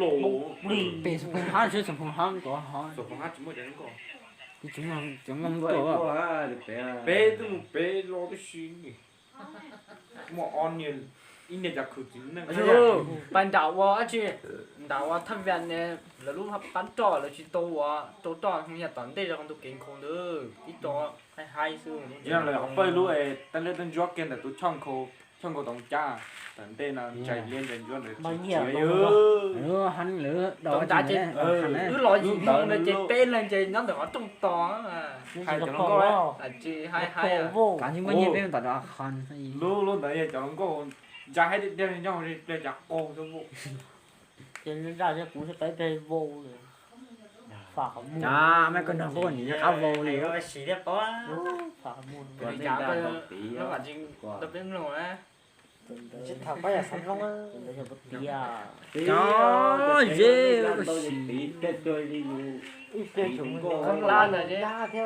los los. Pem Xov Phoos Hab, seb Xov Phoos Hab tod ho. Xov Phoos Hab tsis muaj cov nkoj. Peb twb mus pem los tib si. Muaj ob niag, ib niag cov khwv txiv neej. Pais nram ua dab tsi, nram ua thaj vam ne, lawv lub pab roj lawv tsis tau ua, rau roj yog tom ntej rau tus kev nkhaus ntawd ib co haib haib xwb. Yog lawv pawg lub es tej liaj tej ntsuab kiag ntawm tus choj nkhaus. Txog nkaus toov cab, tam ntej no ntsais liab ntsais ntsuab ntawd tsis nyiam. Lawv heev lawv do ces wb los yim moo no ces peb leeg ces nyob ntawm qhov rooj tos. Hais cov hluas nkauj, kav tsij hais hais, kav tsij muab nyiaj peb mus tom qhov. Lub lub ntawd yog cov hluas nkauj ntsa haib tiag tiag nyob hauv pliag cas qaug tuaj vauj. Ces ntsaj thiab kuv thiaj peb pliag vau li. Fam qhov muag. Mej koj nrog kuv nim qab vau li. Tsis tham pab yam xav nplooj. Cov ze ib pliag tseem mus koob lab ntawd thiab.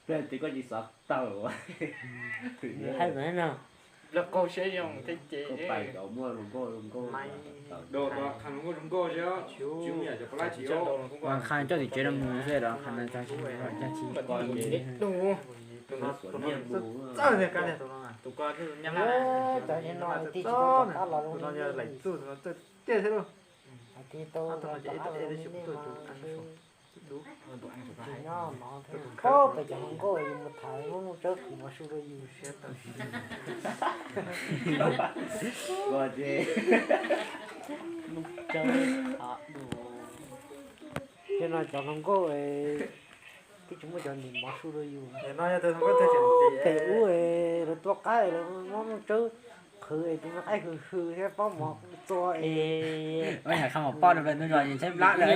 Pliag twg koj tsis xav tawm. Hais ntawd no, lawv qaug siab zoo thiab ces pais cov muaj hluas nkauj zoo nkauj. Qha hluas nkauj zoo nkauj thiab, tsis muaj yam cov pab lab tsis. Qha coj tim tsev no mus xwb los qha no tsis, tsis. Txawj tiag, cov no tib tsis tau tom qab los zoo li txawj tiag thiab lauj. Hais tias tau tom qab los zoo li nej mas. Tsis nyob no thiab, pab pem cov hluas nkauj yus mus tham lub Nuj Tsawb qhwv mov su rau yus. Nuj Tsawb, ces no cov hluas nkauj twb tsis muaj cov nim mov su rau yus. Pem ub lawv tuaj qaib lawv muab Nuj Tsawb qhwv es tus me qaib hwm hwm thiab pob mov txua es. Qha mov poj rau pem ntug zos ces tshaib plab lawm.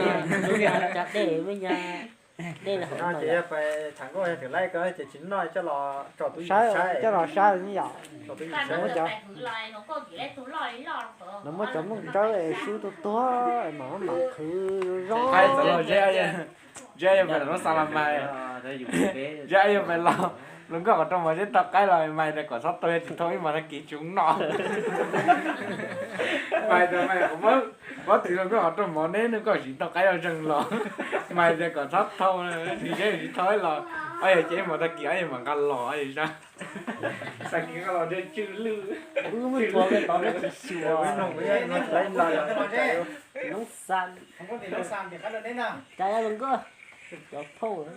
Cov dej me nyuam, dej no ces yog pais tham nkauj yog twm laib ko ces tsis noj coj los tso tub saib, coj los saib ne yom. Lawv muab cov Nuj Tsawb es sub tuag tuag mam mam qhwv zoo. Zeb yuav pais los lub xa las mais, Zeb yuav pais los, hluas nkauj qhov rooj mov Zeb tau qaib los mais tias kom txhob tau, yog tsis tau ib mos tag kis tsis noj. Mais tias mais, muab tus hluas nkauj qhov rooj mov neb nub koj tsis tau qaib los zeeg los, mais tias kom txhob tau, Zeb tsis tau los, ob yog ces ib mos tag kis ob yog mam nqa los, tag kis nqa los ntshe tsw lwj. Wb muab tua tod tsis xyuas. Noob Xa, cas yog hluas nkauj, cov phauj,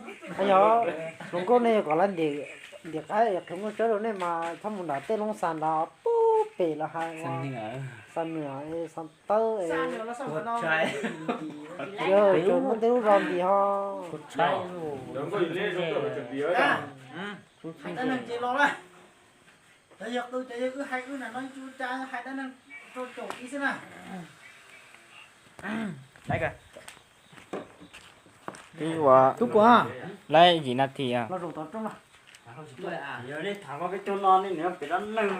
yog hluas nkauj nej yog kom lawv ntim qaib qhwv Nuj Tsawb rau nej mas txhob mus nram tej Loob Xa nrad pub pem los hais Xa Nwm, Xa Tawb, yog tseem muaj tej lub zos ntim ho. Hais dab neeg ces los lawm. Cov yog qw, cov yog wb hais wb na no, ib tug ca hais dab neeg rau caum ib xwb na. Tub Kuam, laib yim nas this. Yog nej tham no peb cov no nej nws pem dab neeg.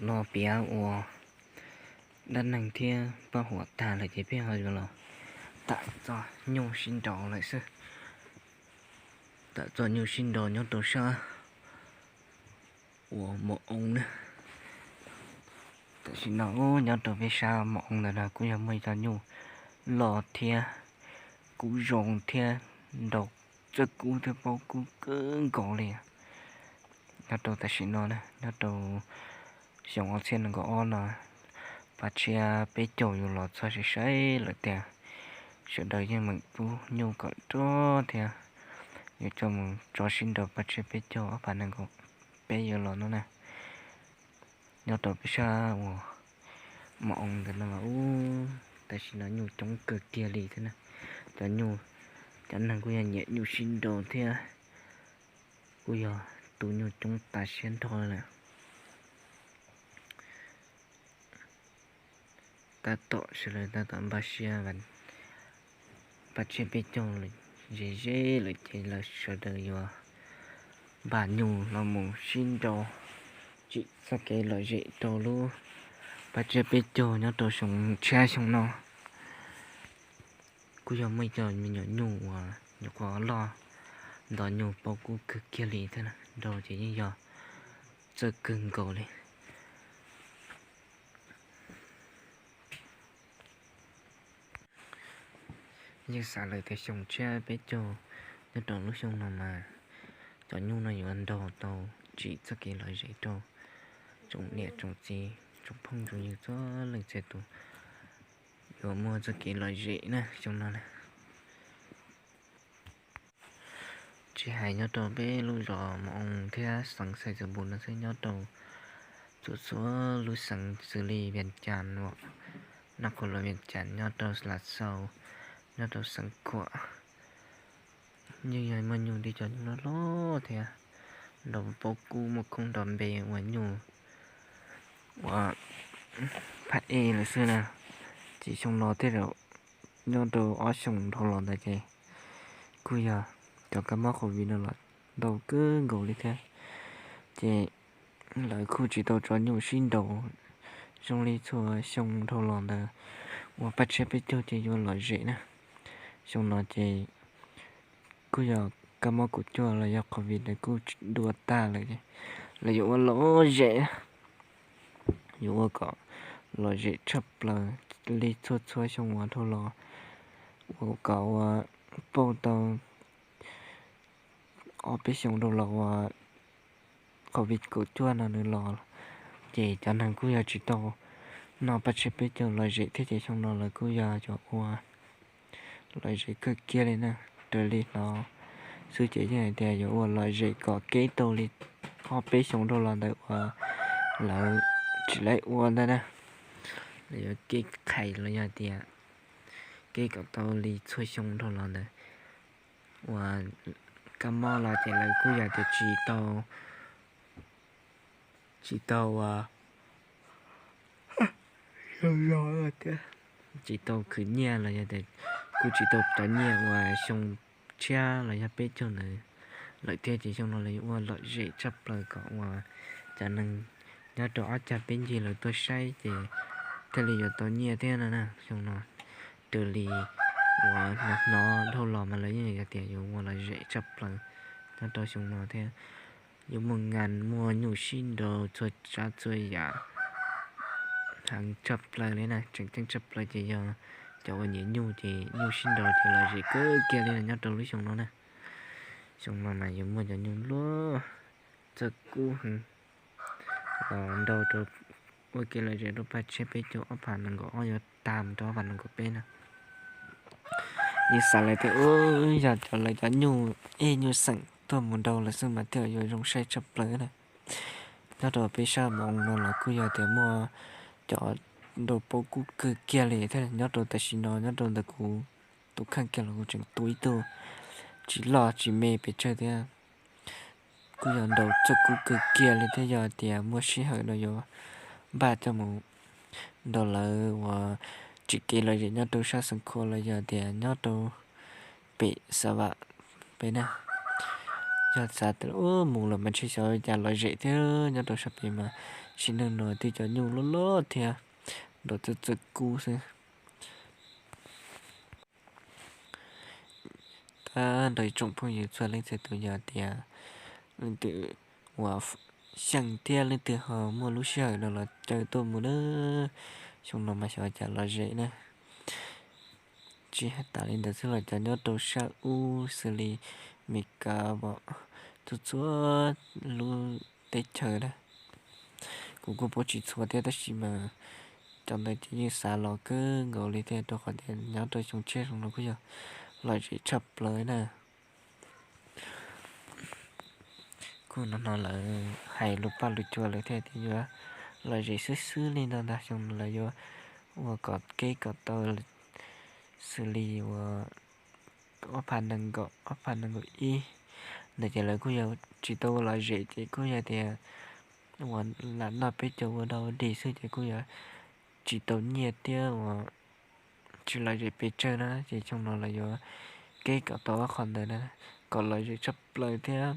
Los piav ua dab neeg thiab paj huam tag lawm ces peb ho yuav los tham txog nyuj sib nraus lawm xwb. Tham txog nyuj sib nraus nyob rau sab uas Mos Oo na. Tam sim no nyob rau peb sab Mos Oo ntawm no kuj yog muaj cov nyuj loj thiab kub zoo thiab nraus txawj kub thiab paub kub kawg nkaus li. Nyob rau tam sim no na, nyob rau xyoo ob txhiab nees nkaum ob no, pab tshiab peb caug yuav los txog sai sai lawm tiag. Sawv daws yeej meem pub nyuj kom nrog thiab yuav coj mus tso sib nraus pab tshiab peb caug ob phav nees nkaum peb yuav los no na. Nyob rau peb sab uas Mos Oo ntawm no mas ub, tam sim no nyuj coob kawg kiag li thiab na. Cov nyuj, cov neeg kuj yog nyiam nyuj sib nraus thiab kuj yog tu nyuj coob tas siab nrho lawm. Tab tom sawv daws tab tom npaj siab, pab tshiab peb caug ze ze lawm ces lawv sawv daws yuav npaj nyuj los mus sib nraus tsim txoj kev lom zem rau lub pab tshiab peb caug nyob rau xyoo tshiab xyoo no. Kuj yog muaj ib co me nyuam nyuj uas nyuam qhuav loj, nto nyuj paub kub kawg kiag li thiab, nraus ces yeej yog txawj kawg nkaus li. Yeej xav lawm tias xyoo tshiab peb caug nyob rau lub xyoo no mas cov nyuj no yuav nraus tau tsim txoj kev lom zem rau tsoom niam tsoom txiv tsoom phooj tsoom ywg txhua leej txhia tus, yuav muaj txoj kev lom zem na xyoo no na. Tsis hais nyob rau peb lub zos Mos Oo thiab xeev Xais Txos Npus no xwb, nyob rau txhua txhua lub xeev xws li Vias Cas, Naj Qhua Luas, Vias Cas, nyob rau Las Xaus, nyob rau Xeev Khuam, yeej yog muaj nyuj, tib co nyuj loj loj thiab nraus paub kub muaj koob nrov npe ua nyuj uas phaj ej lawm xwb na. Ces xyoo no thiab, nyob rau ob xyoos dhau los ntawd ces kuj yog cov kab mob Covid no los ntau kawg nkaus li thiab. Ces lawv kuj tsis tau tso nyuj sib nraus zoo li txhua xyoo dhau los ntawd uas pab tshiab peb caug ces yuav lom zem na. Xyoo no ces kuj yog kab mob kaum cuaj los yog Covid ntawd kuj dua tag lawm ces lawv yuav ua lom zem, yuav ua kom lom zem tshaj plaws li txhua txhua xyoo uas dhau los, ua kom ua pauj tau ob peb xyoo dhau los uas Covid kaum cuaj no nws los, ces cov neeg kuj yog tsis tau noj paj tshiab peb caug lom zem thiab ces xyoo no lawv kuj yog yuav ua lom zem kawg kiag li na. Raws li hnov xwb ces yeej hais tias yuav ua lom zem kom kev tau li ob peb xyoo dhau los ntawd uas lawv tsis laib ua ntawd na. Lawv yuav kev qhais los yog tias kev kom tau li txhua xyoo dhau los ntawd uas kab mob los ces lawv kuj yog tias tsis tau, tsis tau ua tsis tau khwv nyiaj los yog tias kuj tsis tau cov nyiaj uas xyoo tshiab los yog peb caug ntawd lawm thiab ces xyoo no lawv yuav ua lom zem tshaj plaws kom uas cov neeg nyob rau ob cag peb ncig lawv tuaj saib ces thiaj li yuav tau nyiaj thiab no na. Xyoo no raws li uas hnov hnov dhau los mas lawv yeej yog tias yuav ua lom zem tshaj plaws nyob rau xyoo no thiab. Yuav muaj ngas muaj nyuj sib nraus txhua tsav txhua yam heev tshaj plaws li na. Tseem ceeb tshaj plaws ces yog cov uas nyiam nyuj ces nyuj sib nraus ces lom zem kawg kiag li nyob rau lub xyoo no na. Xyoo no mas yuav muaj cov nyuj luaj txawj kub heev los nrau rau ua kev lom zem rau paj tshiab peb caug ob phav nees nkaum ob yuav tag mus rau ob phav nees nkaum peb na. Yeej xav lawm tias ub, yog cov lawv cov nyuj ej nyuj xeem tuaj mus nrau lawm xwb mas thiaj yuav zoo saib tshaj plaws na. Nyob rau peb sab Moo no los kuj yog tias muaj cov nrau paub kub kawg kiag li thiab. Nyob rau tam sim no nyob rau ntawm kuv tus kheej kiag los kuv tseem tu ib tug tsis loj tsis me pes tsawg thiab. Kuj yog nrau txawj kub kawg kiag li thiab. Yog tias muaj sij hawm no yuav npaj coj mus nrau lawv uas tsim kev lom zem nyob rau sab Xeev Khuam los yog tias nyob rau pem Xav Vam pem na. Yog xav tias mus los mas ntshe xyov cas lom zem thiab, nyob rau sab pem mas Sim neej no twb cov nyuj loj loj thiab, nrov txawj txawj kub xwb. Tab nrog ib tsoom phooj ywg txhua leej txhua tus, yog tias leej twg uas xyeej thiab leej twg ho muaj lub sij hawm no los caw tuaj mus na. Xyoo no mas xyov cas lom zem na. Tsis hais tas li ntawd xwb los cov nyob rau sab ub xws li Meskas, txhua txhua lub teb chaws na, kuv kuj paub tsis txhua thiab tab sis mas cov ntawd ces yeej xav los kawg nkaus li thiab, rau qhov tias nyob rau xyoo tshiab xyoo no kuj yog lom zem tshaj plaws na. Kuj no no lawv hais lus paj lus cua lawm thiab tias yuav lom zem xwb xwb li no ntag, xyoo no lawv yuav ua kom kev kom tau xws li uas ob phav nees nkaum, ob phav nees nkaum ib ntawd ces lawv kuj yog tsis tau ua lom zem ces kuj yog tias uas lam noj peb caug ua dog ua dig xwb ces kuj yog tsis tau nyiaj thiab uas tsis lom zem pes tsawg na. Ces xyoo no lawv yuav kev kom tau ob qho ntawd na, kom lom zem tshaj plaws thiab.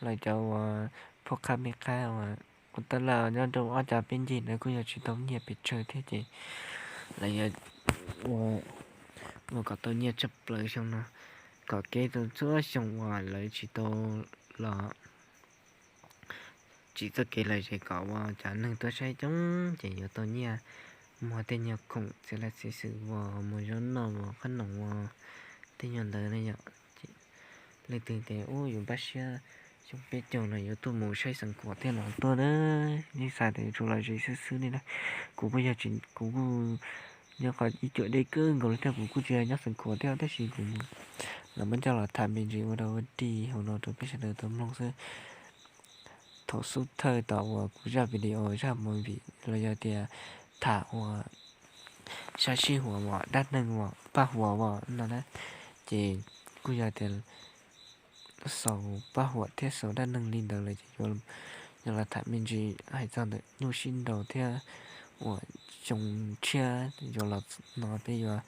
Lawv cov uas phuj qhab me qhab uas ua taj laj nyob rau ob cag peb ncig ntawd kuj yog tsis tau nyiaj pes tsawg thiab ces lawv yuav ua kom tau nyiaj tshaj plaws xyoo no, kom kev tau txhua xyoo uas lawv tsis tau los tsim txoj kev lom zem kom uas cov neeg tuaj saib coob ces yuav tau nyiaj, muag tej nyuag khoom txiv laj txiv xwm uas mus zaub noj uas qab noom uas tej nyuag ntawd na yom. Leej twg tias ub yuav npaj siab xyoo peb caug no yuav tuaj mus saib xeev khuam thiab los tuaj na, yeej xav tias yuav tsum lom zem xwb xwb li na. Kuv kuj yog tsis, kuv kuj nyob qhov ib cuam deb kawg nkaus li thiab kuv kuj tsis nyob xeev khuam thiab tab sis kuv los muab coj los tham me ntsis ua dog ua dig hauv no rau peb sawv daws tau mloog xwb. Thaum xub thawj tau uas kuv zaj video zaj movie los yog tias tham uas sab sij huam uas dab neeg uas paj huam uas no na, ces kuj yog tias xaus paj huam thiab xaus dab neeg li ntawd lawm ces yuav los tham me ntsis hais txog ntawm nyuj sib nraus thiab uas xyoo tshiab yuav los no peb yuav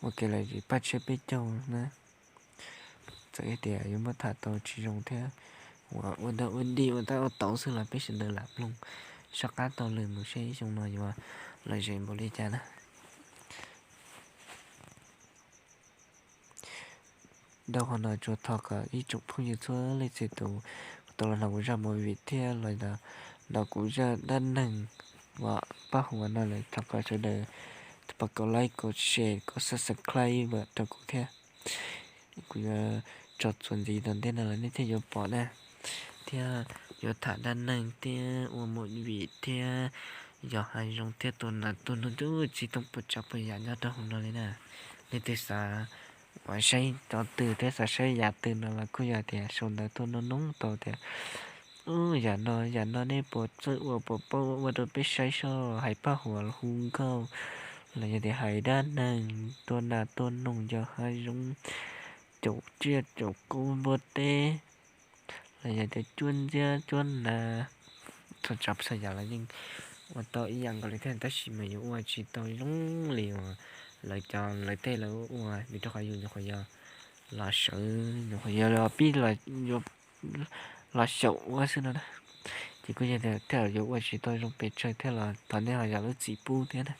ua kev lom zem paj tshiab peb caug na. Txawm tias yuav muab tham tau tsis zoo thiab uas ua dog ua dig ua tab ua tauv xwb los peb sawv daws lam mloog soj qab taug lw mus seb xyoo no yuav lom zem npaum li cas na. Dhau qhov no tsuas thov kom ib tsoom phooj ywg txhua leej txhua tus tau los hnov kuv zaj movie thiab los hnov kuv zaj dab neeg uas paj huam no lawm thov kom sawv daws pab kom like kom share kom subscribe rau kuv thiab. Kuv yuav tso txuas ntxiv tom ntej no los nej thiaj yuav pom na, thiab yuav tham dab neeg thiab ua movie thiab yos hav zoov thiab tua nas tua noog, tsis tau puas tsav puas yam nyob rau hauv no li na. Leej twg xav uas saib cov twg thiab xav saib yam twg no los kuj yog tias sau ntawv tuaj noog noog tau tias yam no yam no nej puas txawj ua puas paub ua rau peb saib soj, hais paj huam hu nkauj los yog tias hais dab neeg tua nas tua noog yos hav zoov, caum tsiaj caum kub npua teb los yog tias cuab ntxiab cuab nas, txhua tsav txhua yam los yeej ua tau ib yam nkaus li thiab tab sis mas yuav ua tsis tau zoo li uas lawv cov lawv tej lawv ua vim rau qhov yus nyuam qhuav yog los sawv, nyuam qhuav yog los pib los xyaum ua xwb no na. Ces kuj yog tias thiaj yuav ua tsis tau zoo pes tsawg thiab los thov nej ho zam lub txim pub thiab na.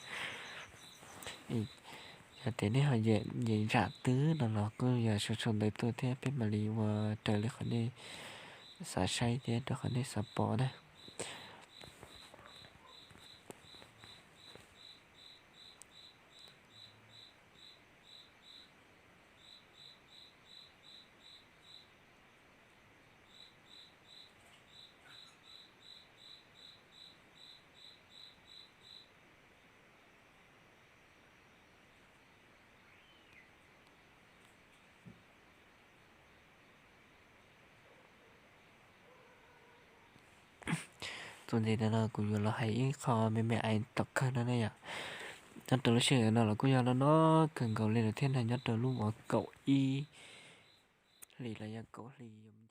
Yog tias nej ho nyiam zam twg no los kuj yog sau sau ntawv tuaj thiab peb mam li ua raws li qhov nej xav saib thiab rau qhov nej xav pom na. Txuas ntxiv ntawm no kuv yuav los hais ib qho me me ais tom kawg no na yom. Nyob rau lub sij hawm no los kuj yog no no kawg nkaus li lawm thiab na, nyob rau lub mov kaum ib hlis los yog kaum hlis yom.